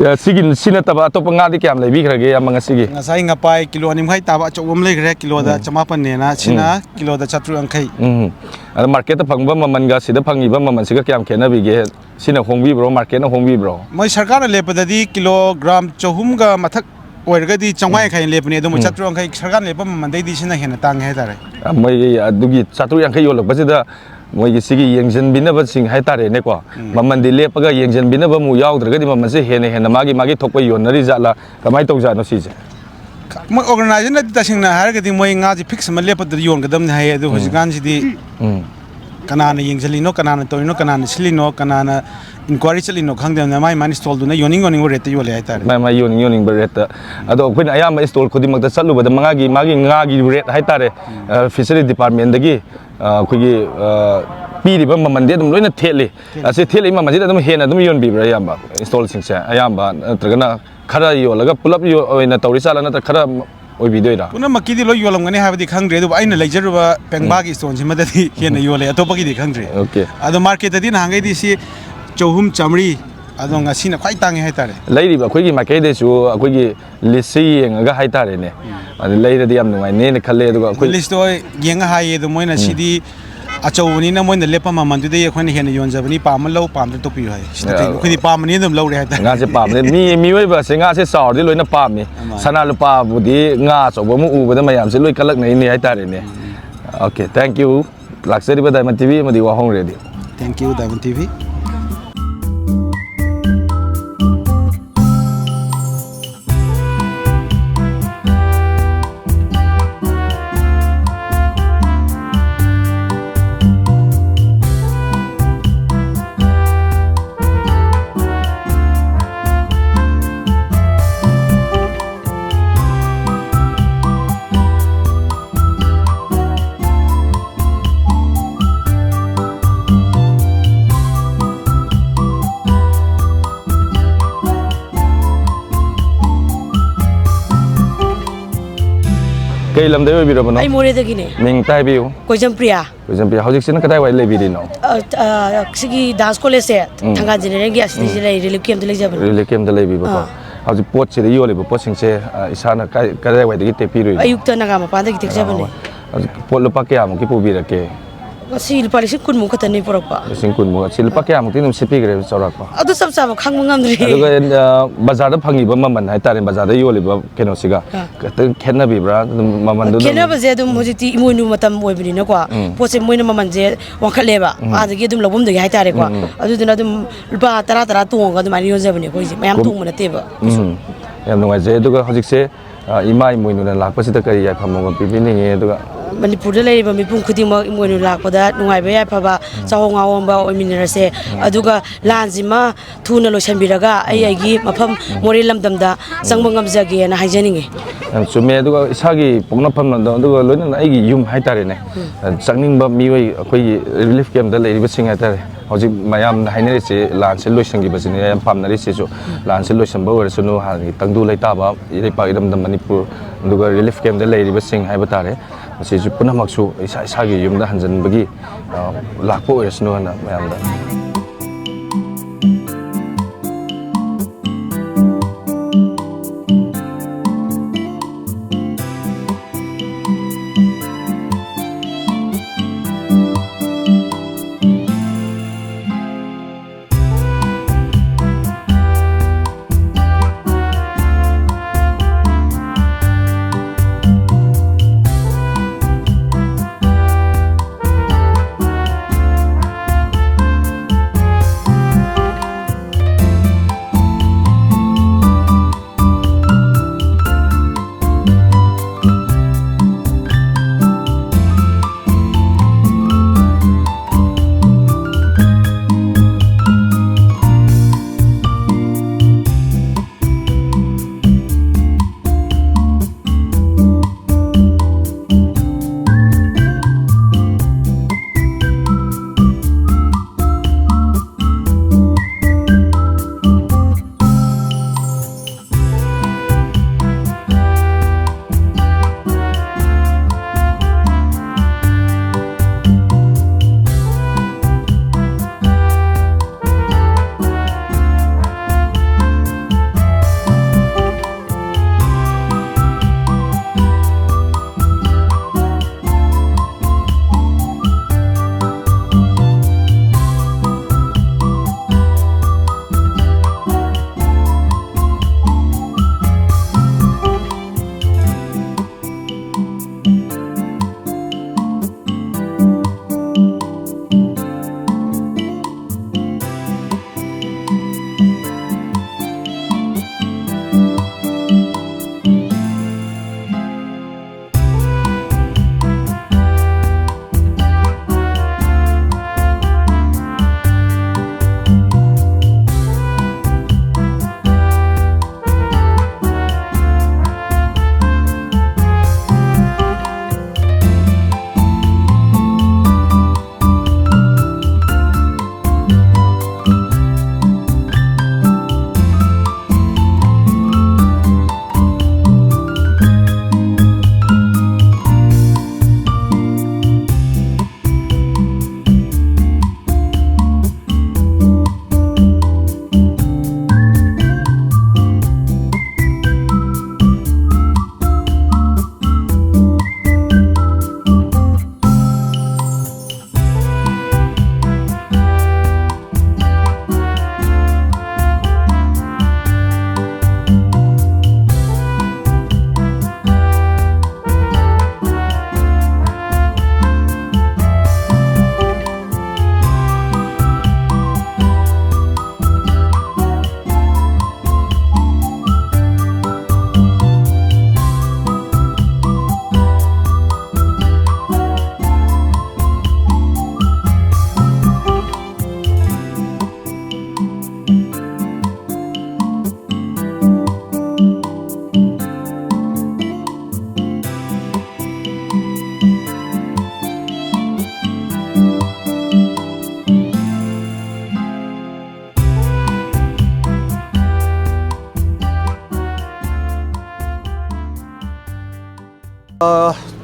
ꯑ, ꯁꯤꯒꯤ, ꯁꯤ ꯅꯠꯇꯕ ꯑꯇꯣꯞꯄ ꯉꯥꯗꯤ ꯀꯌꯥꯝ ꯂꯩꯕꯤꯈ꯭ꯔꯒꯦ, ꯏꯌꯥꯝꯕ, ꯉꯁꯤꯒꯤ? ꯉꯁꯥꯏ ꯉꯄꯥꯏ ꯀꯤꯂꯣ ꯑꯅꯤ ꯃꯈꯥꯏ ꯇꯥꯕ ꯑꯆꯧꯕ ꯑꯃ ꯂꯩꯈ꯭ꯔꯦ, ꯀꯤꯂꯣꯗ ꯆꯃꯥꯄꯟꯅꯦꯅ, ꯁꯤꯅ ꯀꯤꯂꯣꯗ ꯆꯥꯇ꯭ꯔꯨꯛ ꯌꯥꯡꯈꯩ꯫ ꯎꯝ꯫ ꯑꯗ ꯃꯥꯔꯀꯦꯠꯇ ꯐꯪꯕ ꯃꯃꯜꯒ ꯁꯤꯗ ꯐꯪꯉꯤꯕ ꯃꯃꯜꯁꯤꯒ ꯀꯌꯥꯝ ꯈꯦꯠꯅꯕꯤꯒꯦ? ꯁꯤꯅ ꯍꯣꯡꯕꯤꯕ꯭ꯔꯣ, ꯃꯥꯔꯀꯦꯠꯅ ꯍꯣꯡꯕꯤꯕ꯭ꯔꯣ? ꯃꯣꯏ ꯁꯔꯀꯥꯔꯅ ꯂꯦꯞꯄꯗꯗꯤ ꯀꯤꯂꯣ ꯒ꯭ꯔꯥꯝ ꯆꯍꯨꯝꯒ ꯃꯊꯛ ꯑꯣꯏꯔꯒꯗꯤ ꯆꯥꯝꯃꯉꯥ ꯌꯥꯡꯈꯩ ꯂꯦꯞꯄꯅꯦ, ꯑꯗꯣ ꯃꯣꯏ ꯆꯥꯇ꯭ꯔꯨꯛ ꯌꯥꯡꯈꯩ ꯁꯔꯀꯥꯔꯅ ꯂꯦꯞꯄ ꯃꯃꯜꯗꯩꯗꯤ ꯁꯤꯅ ꯍꯦꯟꯅ ꯇꯥꯡꯉꯦ ꯍꯥꯏꯇꯥꯔꯦ꯫ ꯑ, ꯃꯣꯏꯒꯤ ꯑꯗꯨꯒꯤ ꯆꯥꯇ꯭ꯔꯨꯛ ꯌꯥꯡꯈꯩ ꯌꯣꯜꯂꯛꯄꯁꯤꯗ ꯃꯣꯏꯒꯤ ꯁꯤꯒꯤ ꯌꯦꯡꯁꯤꯟꯕꯤꯅꯕꯁꯤꯡ ꯍꯥꯏꯇꯥꯔꯦꯅꯦꯀꯣ, ꯃꯃꯜꯗꯤ ꯂꯦꯞꯄꯒ ꯌꯦꯡꯁꯤꯟꯕꯤꯅꯕ ꯑꯃꯨꯛ ꯌꯥꯎꯗ꯭ꯔꯒꯗꯤ ꯃꯃꯜꯁꯦ ꯍꯦꯟꯅ ꯍꯦꯟꯅ ꯃꯥꯒꯤ ꯃꯥꯒꯤ ꯊꯣꯛꯄ ꯌꯣꯟꯅꯔꯤ ꯖꯥꯠꯂꯥ, ꯀꯃꯥꯏꯅ ꯇꯧꯖꯥꯠꯅꯣ ꯁꯤꯁꯦ? ꯃꯣꯏ ꯑꯣꯔꯒꯅꯥꯏꯖꯔꯅꯗꯤ ꯇꯁꯦꯡꯅ ꯍꯥꯏꯔꯒꯗꯤ ꯃꯣꯏ ꯉꯥꯁꯦ ꯐꯤꯛꯁ ꯑꯃ ꯂꯦꯞꯄꯗ ꯌꯣꯟꯒꯗꯕꯅꯤ ꯍꯥꯏꯌꯦ, ꯑꯗꯣ ꯍꯧꯖꯤꯛꯀꯥꯟꯁꯤꯗꯤ ꯎꯝ꯫ ꯀꯅꯥꯅ ꯌꯦꯡꯁꯤꯜꯂꯤꯅꯣ, ꯀꯅꯥꯅ ꯇꯧꯔꯤꯅꯣ, ꯀꯅꯥꯅ ꯁꯤꯜꯂꯤꯅꯣ, ꯀꯅꯥꯅ ꯏꯟꯀ꯭ꯋꯥꯏꯔꯤ ꯆꯠꯂꯤꯅꯣ ꯈꯪꯗꯕꯅꯤꯅ ꯃꯥꯏ ꯃꯥꯏ ꯁ꯭ꯇꯣꯜꯗꯨꯅ ꯌꯣꯟꯅꯤꯡ ꯌꯣꯟꯅꯤꯡꯕ ꯔꯦꯠꯇ ꯌꯣꯜꯂꯦ ꯍꯥꯏꯇꯥꯔꯦ꯫ ꯃꯥꯏ ꯃꯥꯏ ꯌꯣꯟꯅꯤꯡ ꯌꯣꯟꯅꯤꯡꯕ ꯔꯦꯠꯇ꯫ ꯑꯗꯣ ꯑꯩꯈꯣꯏꯅ ꯑꯌꯥꯝꯕ ꯁ꯭ꯇꯣꯜ ꯈꯨꯗꯤꯡꯃꯛꯇ ꯆꯠꯂꯨꯕꯗ ꯃꯥꯒꯤ, ꯃꯥꯒꯤ ꯉꯥꯒꯤ ꯔꯦꯠ ꯍꯥꯏꯇꯥꯔꯦ, ꯑ, ꯐꯤꯁꯔꯤ ꯗꯤꯄꯥꯔꯠꯃꯦꯟꯗꯒꯤ, ꯑ, ꯑꯩꯈꯣꯏꯒꯤ, ꯑ, ꯄꯤꯔꯤꯕ ꯃꯃꯜꯗꯤ ꯑꯗꯨꯝ ꯂꯣꯏꯅ ꯊꯦꯠꯂꯤ꯫ ꯑꯁꯤ ꯊꯦꯠꯂꯤꯕ ꯃꯃꯜꯁꯤꯗ ꯑꯗꯨꯝ ꯍꯦꯟꯅ ꯑꯗꯨꯝ ꯌꯣꯟꯕꯤꯕ꯭ꯔꯥ ꯑꯌꯥꯝꯕ ꯁ꯭ꯇꯣꯜꯁꯤꯡꯁꯦ? ꯑꯌꯥꯝꯕ ꯅꯠꯇ꯭ꯔꯒꯅ ꯈꯔ ꯌꯣꯜꯂꯒ ꯄꯨꯂꯞ ꯌꯣ-, ꯑꯣꯏꯅ ꯇꯧꯔꯤ ꯖꯥꯠꯂꯥ, ꯅꯠꯇ꯭ꯔꯒ ꯈꯔ ꯑꯣꯏꯕꯤꯗꯣꯏꯔꯥ? ꯄꯨꯝꯅꯃꯛꯀꯤꯗꯤ ꯂꯣꯏ ꯌꯣꯜꯂꯝꯒꯅꯤ ꯍꯥꯏꯕꯗꯤ ꯈꯪꯗ꯭ꯔꯦ, ꯑꯗꯨꯕꯨ ꯑꯩꯅ ꯂꯩꯖꯔꯨꯕ ꯄꯦꯡꯕꯥꯒꯤ ꯏꯁꯇꯣꯟꯁꯤꯃꯗꯗꯤ ꯍꯦꯟꯅ ꯌꯣꯜꯂꯦ, ꯑꯇꯣꯞꯄꯒꯤꯗꯤ ꯈꯪꯗ꯭ꯔꯦ꯫ ꯑꯣꯀꯦ꯫ ꯑꯗꯣ ꯃꯥꯔꯀꯦꯠꯇꯗꯤ ꯅꯍꯥꯟꯈꯩꯗꯤ ꯁꯤ ꯆꯍꯨꯝ, ꯆꯥꯝꯃꯔꯤ, ꯑꯗꯣ ꯉꯁꯤꯅ ꯈ꯭ꯋꯥꯏ ꯇꯥꯡꯉꯦ ꯍꯥꯏꯇꯥꯔꯦ꯫ ꯂꯩꯔꯤꯕ ꯑꯩꯈꯣꯏꯒꯤ ꯃꯥꯏꯀꯩꯗꯩꯁꯨ ꯑꯩꯈꯣꯏꯒꯤ ꯂꯤꯁꯁꯦ ꯌꯦꯡꯉꯒ ꯍꯥꯏꯇꯥꯔꯦꯅꯦ, ꯑꯗꯨ ꯂꯩꯔꯗꯤ ꯌꯥꯝ ꯅꯨꯡꯉꯥꯏꯅꯦꯅ ꯈꯜꯂꯦ꯫ ꯑꯗꯨꯒ ꯑꯩꯈꯣꯏ ꯂꯤꯁꯇꯣ ꯌꯦꯡꯉ ꯍꯥꯏꯌꯦ, ꯑꯗꯣ ꯃꯣꯏꯅ ꯁꯤꯗꯤ ꯑꯆꯧꯕꯅꯤꯅ ꯃꯣꯏꯅ ꯂꯦꯞꯄ ꯃꯃꯜꯗꯨꯗꯩ ꯑꯩꯈꯣꯏꯅ ꯍꯦꯟꯅ ꯌꯣꯟꯖꯕꯅꯤ, ꯄꯥꯝꯃ ꯂꯧ, ꯄꯥꯝꯗ ꯇꯣꯛꯄꯤꯌꯨ ꯍꯥꯏ꯫ ꯁꯤꯗ ꯀꯩꯅꯣ, ꯑꯩꯈꯣꯏꯗꯤ ꯄꯥꯝꯕꯅꯤ ꯑꯗꯨꯝ ꯂꯧꯔꯦ ꯍꯥꯏꯇꯥꯔꯦ꯫ ꯉꯥꯁꯦ ꯄꯥꯝꯕꯅꯦ꯫ ꯃꯤ, ꯃꯤꯑꯣꯏꯕꯁꯦ ꯉꯥꯁꯦ ꯆꯥꯎꯔꯗꯤ ꯂꯣꯏꯅ ꯄꯥꯝꯃꯤ꯫ ꯃꯥꯅꯤ꯫ ꯁꯅꯥ ꯂꯨꯄꯥꯕꯨꯗꯤ ꯉꯥ ꯑꯆꯧꯕ ꯑꯃ ꯎꯕꯗ ꯃꯌꯥꯝꯁꯦ ꯂꯣꯏ ꯀꯜꯂꯛꯅꯩꯅꯦ ꯍꯥꯏꯇꯥꯔꯦꯅꯦ꯫ Okay, thank you꯫ ꯂꯥꯛꯆꯔꯤꯕ Diamond ꯇꯤ ꯚꯤ ꯑꯃꯗꯤ ꯋꯥꯍꯣꯡ radio. Thank you, Diamond T V. ꯀꯩ ꯂꯝꯗꯩ ꯑꯣꯏꯕꯤꯔꯕꯅꯣ? ꯑꯩ ꯃꯣꯔꯦꯗꯒꯤꯅꯦ꯫ ꯃꯤꯡ ꯑꯝꯇ ꯍꯥꯏꯕꯤꯌꯨ꯫ ꯀꯣꯏꯖꯝꯄ꯭ꯔꯤꯌꯥ꯫ ꯀꯣꯏꯖꯝꯄ꯭ꯔꯤꯌꯥ, ꯍꯧꯖꯤꯛꯁꯤꯅ ꯀꯗꯥꯏꯋꯥꯏ ꯂꯩꯕꯤꯔꯤꯅꯣ? ꯑ, ꯑ, ꯁꯤꯒꯤ ꯗꯥꯟꯁ ꯀꯣꯂꯦꯖꯁꯦ, ꯎꯝ꯫ ꯊꯪꯒꯥꯜ ꯖꯦꯅꯦꯔꯦꯜꯒꯤ ꯑꯁꯤꯗꯩꯁꯤꯗ ꯎꯝ꯫ ꯂꯩ, ꯔꯤꯂꯤꯐ ꯀꯦꯝꯞꯇ ꯂꯩꯖꯕꯅꯦ꯫ ꯔꯤꯂꯤꯐ ꯀꯦꯝꯞꯇ ꯂꯩꯕꯤꯕꯀꯣ꯫ ꯑꯥ꯫ ꯍꯧꯖꯤꯛ ꯄꯣꯠꯁꯤꯗ ꯌꯣꯜꯂꯤꯕ ꯄꯣꯠꯁꯤꯡꯁꯦ, ꯑ, ꯏꯁꯥꯅ ꯀꯥꯏ-, ꯀꯗꯥꯏꯋꯥꯏꯗꯒꯤ ꯇꯦꯛꯄꯤꯔꯨꯏꯅꯣ? ꯑꯌꯨꯛꯇ ꯅꯥꯒꯥ ꯃꯄꯥꯟꯗꯒꯤ ꯇꯦꯛꯆꯕꯅꯦ꯫ ꯑꯣ꯫ ꯍꯧꯖꯤꯛ ꯄꯣꯠ ꯂꯨꯄꯥ ꯀꯌꯥꯃꯨꯛꯀꯤ ꯄꯨꯕꯤꯔꯛꯀꯦ? ꯉꯁꯤ ꯂꯨꯄꯥ ꯂꯤꯁꯤꯡ ꯀꯨꯟꯃꯨꯛ ꯈꯛꯇꯅꯤ ꯄꯨꯔꯛꯄ꯫ ꯂꯤꯁꯤꯡ ꯀꯨꯟꯃꯨꯛ꯫ ꯁꯤ ꯂꯨꯄꯥ ꯀꯌꯥꯃꯨꯛꯇꯤ ꯑꯗꯨꯝ ꯁꯤꯠꯄꯤꯈ꯭ꯔꯦ ꯆꯥꯎꯔꯥꯛꯄ? ꯑꯗꯨ ꯆꯞ ꯆꯥꯕ ꯈꯪꯕ ꯉꯝꯗ꯭ꯔꯤ꯫ ꯑꯗꯨꯒ, ꯑ, ꯕꯖꯥꯔꯗ ꯐꯪꯉꯤꯕ ꯃꯃꯜ ꯍꯥꯏꯇꯥꯔꯦ, ꯕꯖꯥꯔꯗ ꯌꯣꯜꯂꯤꯕ ꯀꯩꯅꯣꯁꯤꯒ ꯑꯥ꯫ ꯈꯤꯇꯪ ꯈꯦꯠꯅꯕꯤꯕ꯭ꯔꯥ? ꯑꯗꯨꯝ ꯃꯃꯜꯗꯣ ꯑꯗꯨꯝ ꯈꯦꯠꯅꯕꯁꯦ ꯑꯗꯨꯝ ꯍꯧꯖꯤꯛꯇꯤ ꯏꯃꯣꯏꯅꯨ ꯃꯇꯝ ꯑꯣꯏꯕꯅꯤꯅꯀꯣ, ꯎꯝ꯫ ꯄꯣꯠꯁꯦ ꯃꯣꯏꯅ ꯃꯃꯜꯁꯦ ꯋꯥꯡꯈꯠꯂꯦꯕ, ꯎꯝ꯫ ꯑꯥꯗꯒꯤ ꯑꯗꯨꯝ ꯂꯧꯐꯝꯗꯒꯤ ꯍꯥꯏꯇꯥꯔꯦꯀꯣ꯫ ꯎꯝ, ꯎꯝ꯫ ꯑꯗꯨꯗꯨꯅ ꯑꯗꯨꯝ ꯂꯨꯄꯥ ꯇꯔꯥ ꯇꯔꯥ ꯇꯣꯡꯉꯒ ꯑꯗꯨꯃꯥꯏꯅ ꯌꯣꯟꯖꯕꯅꯦ ꯑꯩꯈꯣꯏꯁꯦ, ꯃꯌꯥꯝ ꯀꯨꯝ-, ꯇꯣꯡꯕ ꯅꯠꯇꯦꯕ ꯀꯩꯁꯨ꯫ ꯎꯝ꯫ ꯌꯥꯝ ꯅꯨꯡꯉꯥꯏꯖꯩ꯫ ꯑꯗꯨꯒ ꯍꯧꯖꯤꯛꯁꯦ, ꯑ, ꯏꯃꯥ ꯏꯃꯣꯏꯅꯨꯅ ꯂꯥꯛꯄꯁꯤꯗ ꯀꯔꯤ ꯌꯥꯏꯐꯝ ꯑꯃ ꯄꯤꯕꯤꯅꯤꯡꯉꯤ? ꯑꯗꯨꯒ ꯃꯅꯤꯄꯨꯔꯗ ꯂꯩꯔꯤꯕ ꯃꯤꯄꯨꯝ ꯈꯨꯗꯤꯡꯃꯛ ꯏꯃꯣꯏꯅꯨ ꯂꯥꯛꯄꯗ ꯅꯨꯡꯉꯥꯏꯕ ꯌꯥꯏꯐꯕ, ꯎꯝ꯫ ꯆꯥꯍꯣꯡ ꯉꯥꯍꯣꯡꯕ ꯑꯣꯏꯃꯤꯟꯅꯔꯁꯦ꯫ ꯎꯝ꯫ ꯑꯗꯨꯒ ꯂꯥꯟꯁꯤꯃ ꯊꯨꯅ ꯂꯣꯏꯁꯤꯟꯕꯤꯔꯒ ꯑꯩ ꯎꯝ꯫ ꯑꯩꯒꯤ ꯃꯐꯝ ꯎꯝ꯫ ꯃꯣꯔꯦ ꯂꯝꯗꯝꯗ ꯎꯝ꯫ ꯆꯪꯕ ꯉꯝꯖꯒꯦꯅ ꯍꯥꯏꯖꯅꯤꯡꯉꯤ꯫ ꯌꯥꯝ ꯆꯨꯝꯃꯦ꯫ ꯑꯗꯨꯒ ꯏꯁꯥꯒꯤ ꯄꯣꯛꯅꯐꯝ ꯂꯝꯗꯝ, ꯑꯗꯨꯒ ꯂꯣꯏꯅꯅ ꯑꯩꯒꯤ ꯌꯨꯝ ꯍꯥꯏꯇꯥꯔꯦꯅꯦ, ꯎꯝ꯫ ꯆꯪꯅꯤꯡꯕ ꯃꯤꯑꯣꯏ ꯑꯩꯈꯣꯏꯒꯤ ꯔꯤꯂꯤꯐ ꯀꯦꯝꯞꯇ ꯂꯩꯔꯤꯕꯁꯤꯡ ꯍꯥꯏꯇꯥꯔꯦ, ꯍꯧꯖꯤꯛ ꯃꯌꯥꯝꯅ ꯍꯥꯏꯅꯔꯤꯁꯦ ꯂꯥꯟꯁꯦ ꯂꯣꯏꯁꯤꯟꯈꯤꯕꯁꯤꯅꯦ ꯌꯥꯝ ꯄꯥꯝꯅꯔꯤꯁꯤꯁꯨ꯫ ꯎꯝ꯫ ꯂꯥꯟꯁꯦ ꯂꯣꯏꯁꯤꯟꯕ ꯑꯣꯏꯔꯁꯅꯨ, ꯍꯥꯟꯅꯒꯤ ꯇꯪꯗꯨ ꯂꯩꯇꯥꯕ ꯏꯔꯩꯄꯥꯛ ꯏꯔꯝꯗꯝ ꯃꯅꯤꯄꯨꯔ ꯑꯗꯨꯒ ꯔꯤꯂꯤꯐ ꯀꯦꯝꯞꯇ ꯂꯩꯔꯤꯕꯁꯤꯡ ꯍꯥꯏꯕ ꯇꯥꯔꯦ, ꯃꯁꯤꯁꯨ ꯄꯨꯝꯅꯃꯛꯁꯨ ꯏꯁꯥ ꯏꯁꯥꯒꯤ ꯌꯨꯝꯗ ꯍꯟꯖꯤꯟꯕꯒꯤ, ꯑ, ꯂꯥꯛꯄ ꯑꯣꯏꯔꯁꯅꯨ ꯍꯥꯏꯅ ꯃꯌꯥꯝꯗ꯫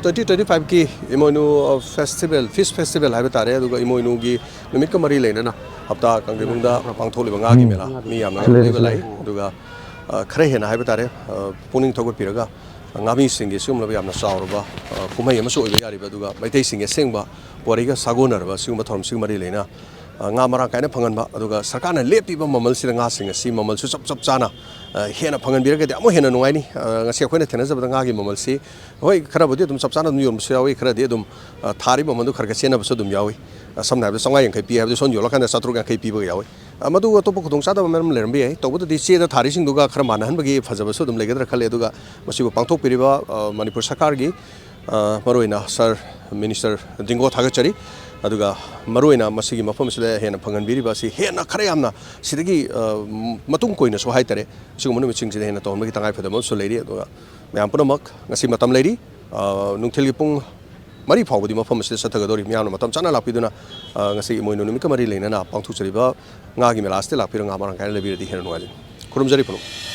ꯇ꯭ꯋꯦꯟꯇꯤ ꯇ꯭ꯋꯦꯟꯇꯤ ꯐꯥꯏꯚꯀꯤ ꯏꯃꯣꯏꯅꯨ ꯐꯦꯁꯇꯤꯚꯦꯜ, ꯐꯤꯁ ꯐꯦꯁꯇꯤꯚꯦꯜ ꯍꯥꯏꯕ ꯇꯥꯔꯦ, ꯑꯗꯨꯒ ꯏꯃꯣꯏꯅꯨꯒꯤ ꯅꯨꯃꯤꯠꯀ ꯃꯔꯤ ꯂꯩꯅꯅ ꯍꯞꯇꯥ ꯀꯥꯡꯖꯩꯕꯨꯡꯗ ꯄꯥꯡꯊꯣꯛꯂꯤꯕ ꯉꯥꯒꯤ ꯃꯦꯂꯥ, ꯃꯤ ꯌꯥꯝꯅ ꯂꯩꯕ ꯂꯥꯛꯏ꯫ ꯑꯗꯨꯒ ꯈꯔ ꯍꯦꯟꯅ ꯍꯥꯏꯕ ꯇꯥꯔꯦ, ꯄꯨꯛꯅꯤꯡ ꯊꯧꯒꯠꯄꯤꯔꯒ ꯉꯥꯃꯤꯁꯤꯡꯒꯤ ꯁꯤꯒꯨꯝꯂꯕ ꯌꯥꯝꯅ ꯆꯥꯎꯔꯕ ꯀꯨꯝꯍꯩ ꯑꯃꯁꯨ ꯑꯣꯏꯕ ꯌꯥꯔꯤꯕ, ꯑꯗꯨꯒ ꯃꯩꯇꯩꯁꯤꯡꯒꯤ ꯑꯁꯦꯡꯕ ꯄꯨꯋꯥꯔꯤꯒ ꯁꯥꯒꯣꯟꯅꯔꯕ ꯁꯤꯒꯨꯝꯕ ꯊꯧꯔꯝꯁꯤꯒ ꯃꯔꯤ ꯂꯩꯅ ꯉꯥ ꯃꯔꯥꯡ ꯀꯥꯏꯅ ꯐꯪꯍꯟꯕ, ꯑꯗꯨꯒ ꯁꯔꯀꯥꯔꯅ ꯂꯦꯞꯄꯤꯕ ꯃꯃꯜꯁꯤꯗ ꯉꯥꯁꯤꯡ ꯑꯁꯤ ꯃꯃꯜꯁꯨ ꯆꯞ ꯆꯞ ꯆꯥꯅ ꯍꯦꯟꯅ ꯐꯪꯍꯟꯕꯤꯔꯒꯗꯤ ꯑꯃꯨꯛ ꯍꯦꯟꯅ ꯅꯨꯡꯉꯥꯏꯅꯤ꯫ ꯉꯁꯤ ꯑꯩꯈꯣꯏꯅ ꯊꯦꯡꯅꯖꯕꯗ ꯉꯥꯒꯤ ꯃꯃꯜꯁꯤ, ꯍꯣꯏ, ꯈꯔꯕꯨꯗꯤ ꯑꯗꯨꯝ ꯆꯞ ꯆꯥꯅ ꯑꯗꯨꯝ ꯌꯣꯟꯕꯁꯨ ꯌꯥꯎꯏ, ꯈꯔꯗꯤ ꯑꯗꯨꯝ ꯊꯥꯔꯤꯕ ꯃꯃꯜꯗꯨ ꯈꯔ ꯈꯔ ꯆꯦꯟꯅꯕꯁꯨ ꯑꯗꯨꯝ ꯌꯥꯎꯏ꯫ ꯁꯝꯅ ꯍꯥꯏꯔꯕꯗ ꯆꯥꯝꯃꯉꯥ ꯌꯥꯡꯈꯩ ꯄꯤ ꯍꯥꯏꯕꯗꯨ ꯁꯣꯝꯗ ꯌꯣꯜꯂꯀꯥꯟꯗ ꯆꯥꯇ꯭ꯔꯨꯛ ꯌꯥꯡꯈꯩ ꯄꯤꯕꯒ ꯌꯥꯎꯏ꯫ ꯃꯗꯨ ꯑꯇꯣꯞꯄ ꯈꯨꯗꯣꯡꯆꯥꯗꯕ ꯃꯌꯥꯝ ꯂꯩꯔꯝꯕ ꯌꯥꯏ꯫ ꯇꯧꯕꯇꯗꯤ ꯆꯦꯗ ꯊꯥꯔꯤꯁꯤꯡꯗꯨꯒ ꯈꯔ ꯃꯥꯟꯅꯍꯟꯕꯒꯤ ꯐꯖꯕꯁꯨ ꯑꯗꯨꯝ ꯂꯩꯒꯗ꯭ꯔꯥ ꯈꯜꯂꯦ꯫ ꯑꯗꯨꯒ ꯃꯁꯤꯕꯨ ꯄꯥꯡꯊꯣꯛꯄꯤꯔꯤꯕ ꯃꯅꯤꯄꯨꯔ ꯁꯔꯀꯥꯔꯒꯤ ꯃꯔꯨꯑꯣꯏꯅ ꯁꯥꯔ ꯃꯤꯅꯤꯁꯇꯔ ꯗꯤꯡꯒꯣ ꯊꯥꯒꯠꯆꯔꯤ꯫ ꯑꯗꯨꯒ ꯃꯔꯨꯑꯣꯏꯅ ꯃꯁꯤꯒꯤ ꯃꯐꯝ ꯑꯁꯤꯗ ꯍꯦꯟꯅ ꯐꯪꯍꯟꯕꯤꯔꯤꯕ ꯑꯁꯤ ꯍꯦꯟꯅ ꯈꯔ ꯌꯥꯝꯅ ꯁꯤꯗꯒꯤ ꯃꯇꯨꯡ ꯀꯣꯏꯅꯁꯨ ꯍꯥꯏꯇꯥꯔꯦ, ꯑꯁꯤꯒꯨꯝꯕ ꯅꯨꯃꯤꯠꯁꯤꯡꯁꯤꯗ ꯍꯦꯟꯅ ꯇꯧꯍꯟꯕꯒꯤ ꯇꯉꯥꯏꯐꯗꯕ ꯑꯃꯁꯨ ꯂꯩꯔꯤ꯫ ꯑꯗꯨꯒ ꯃꯌꯥꯝ ꯄꯨꯝꯅꯃꯛ ꯉꯁꯤ ꯃꯇꯝ ꯂꯩꯔꯤ꯫ ꯅꯨꯡꯊꯤꯜꯒꯤ ꯄꯨꯡ ꯃꯔꯤ ꯐꯥꯎꯕꯗꯤ ꯃꯐꯝ ꯑꯁꯤꯗ ꯆꯠꯊꯒꯗꯧꯔꯤ꯫ ꯃꯤꯌꯥꯝꯅ ꯃꯇꯝ ꯆꯥꯅ ꯂꯥꯛꯄꯤꯗꯨꯅ ꯉꯁꯤ ꯏꯃꯣꯏꯅꯨ ꯅꯨꯃꯤꯠꯀ ꯃꯔꯤ ꯂꯩꯅꯅ ꯄꯥꯡꯊꯣꯛꯆꯔꯤꯕ ꯉꯥꯒꯤ ꯃꯦꯂꯥ ꯑꯁꯤꯗ ꯂꯥꯛꯄꯤꯔꯒ ꯉꯥ ꯃꯔꯥꯡ ꯀꯥꯏꯅ ꯂꯩꯕꯤꯔꯗꯤ ꯍꯦꯟꯅ ꯅꯨꯡꯉꯥꯏꯖꯅꯤ꯫ ꯈꯨꯔꯨꯝꯖꯔꯤ ꯄꯨꯝꯅꯃꯛ꯫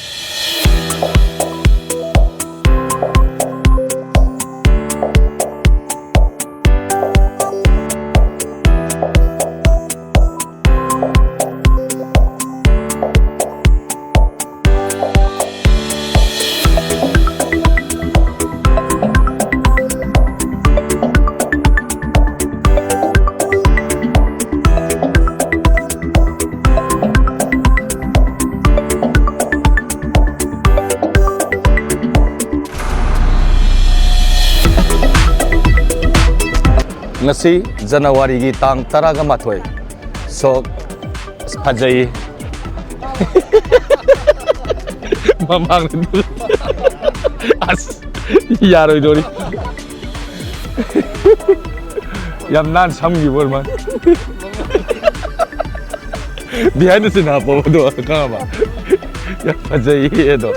ꯉꯁꯤ ꯖꯅꯋꯥꯔꯤꯒꯤ ꯇꯥꯡ ꯇꯔꯥꯒ ꯃꯥꯊꯣꯏ꯫ ꯁꯣꯛ ꯑꯁ, ꯐꯖꯩ꯫ ꯃꯃꯥꯡꯗ ꯑꯁ, ꯌꯥꯔꯣꯏꯗꯣꯔꯤ꯫ ꯌꯥꯝ ꯅꯥꯟ ꯁꯝꯈꯤꯕ ꯑꯣꯏꯔ ꯃꯥꯜꯂꯦ꯫ Behind the scene ꯍꯥꯞꯄꯣ ꯑꯗꯣ, ꯈꯪꯉꯕ? ꯌꯥꯝ ꯐꯖꯩꯌꯦ ꯑꯗꯣ꯫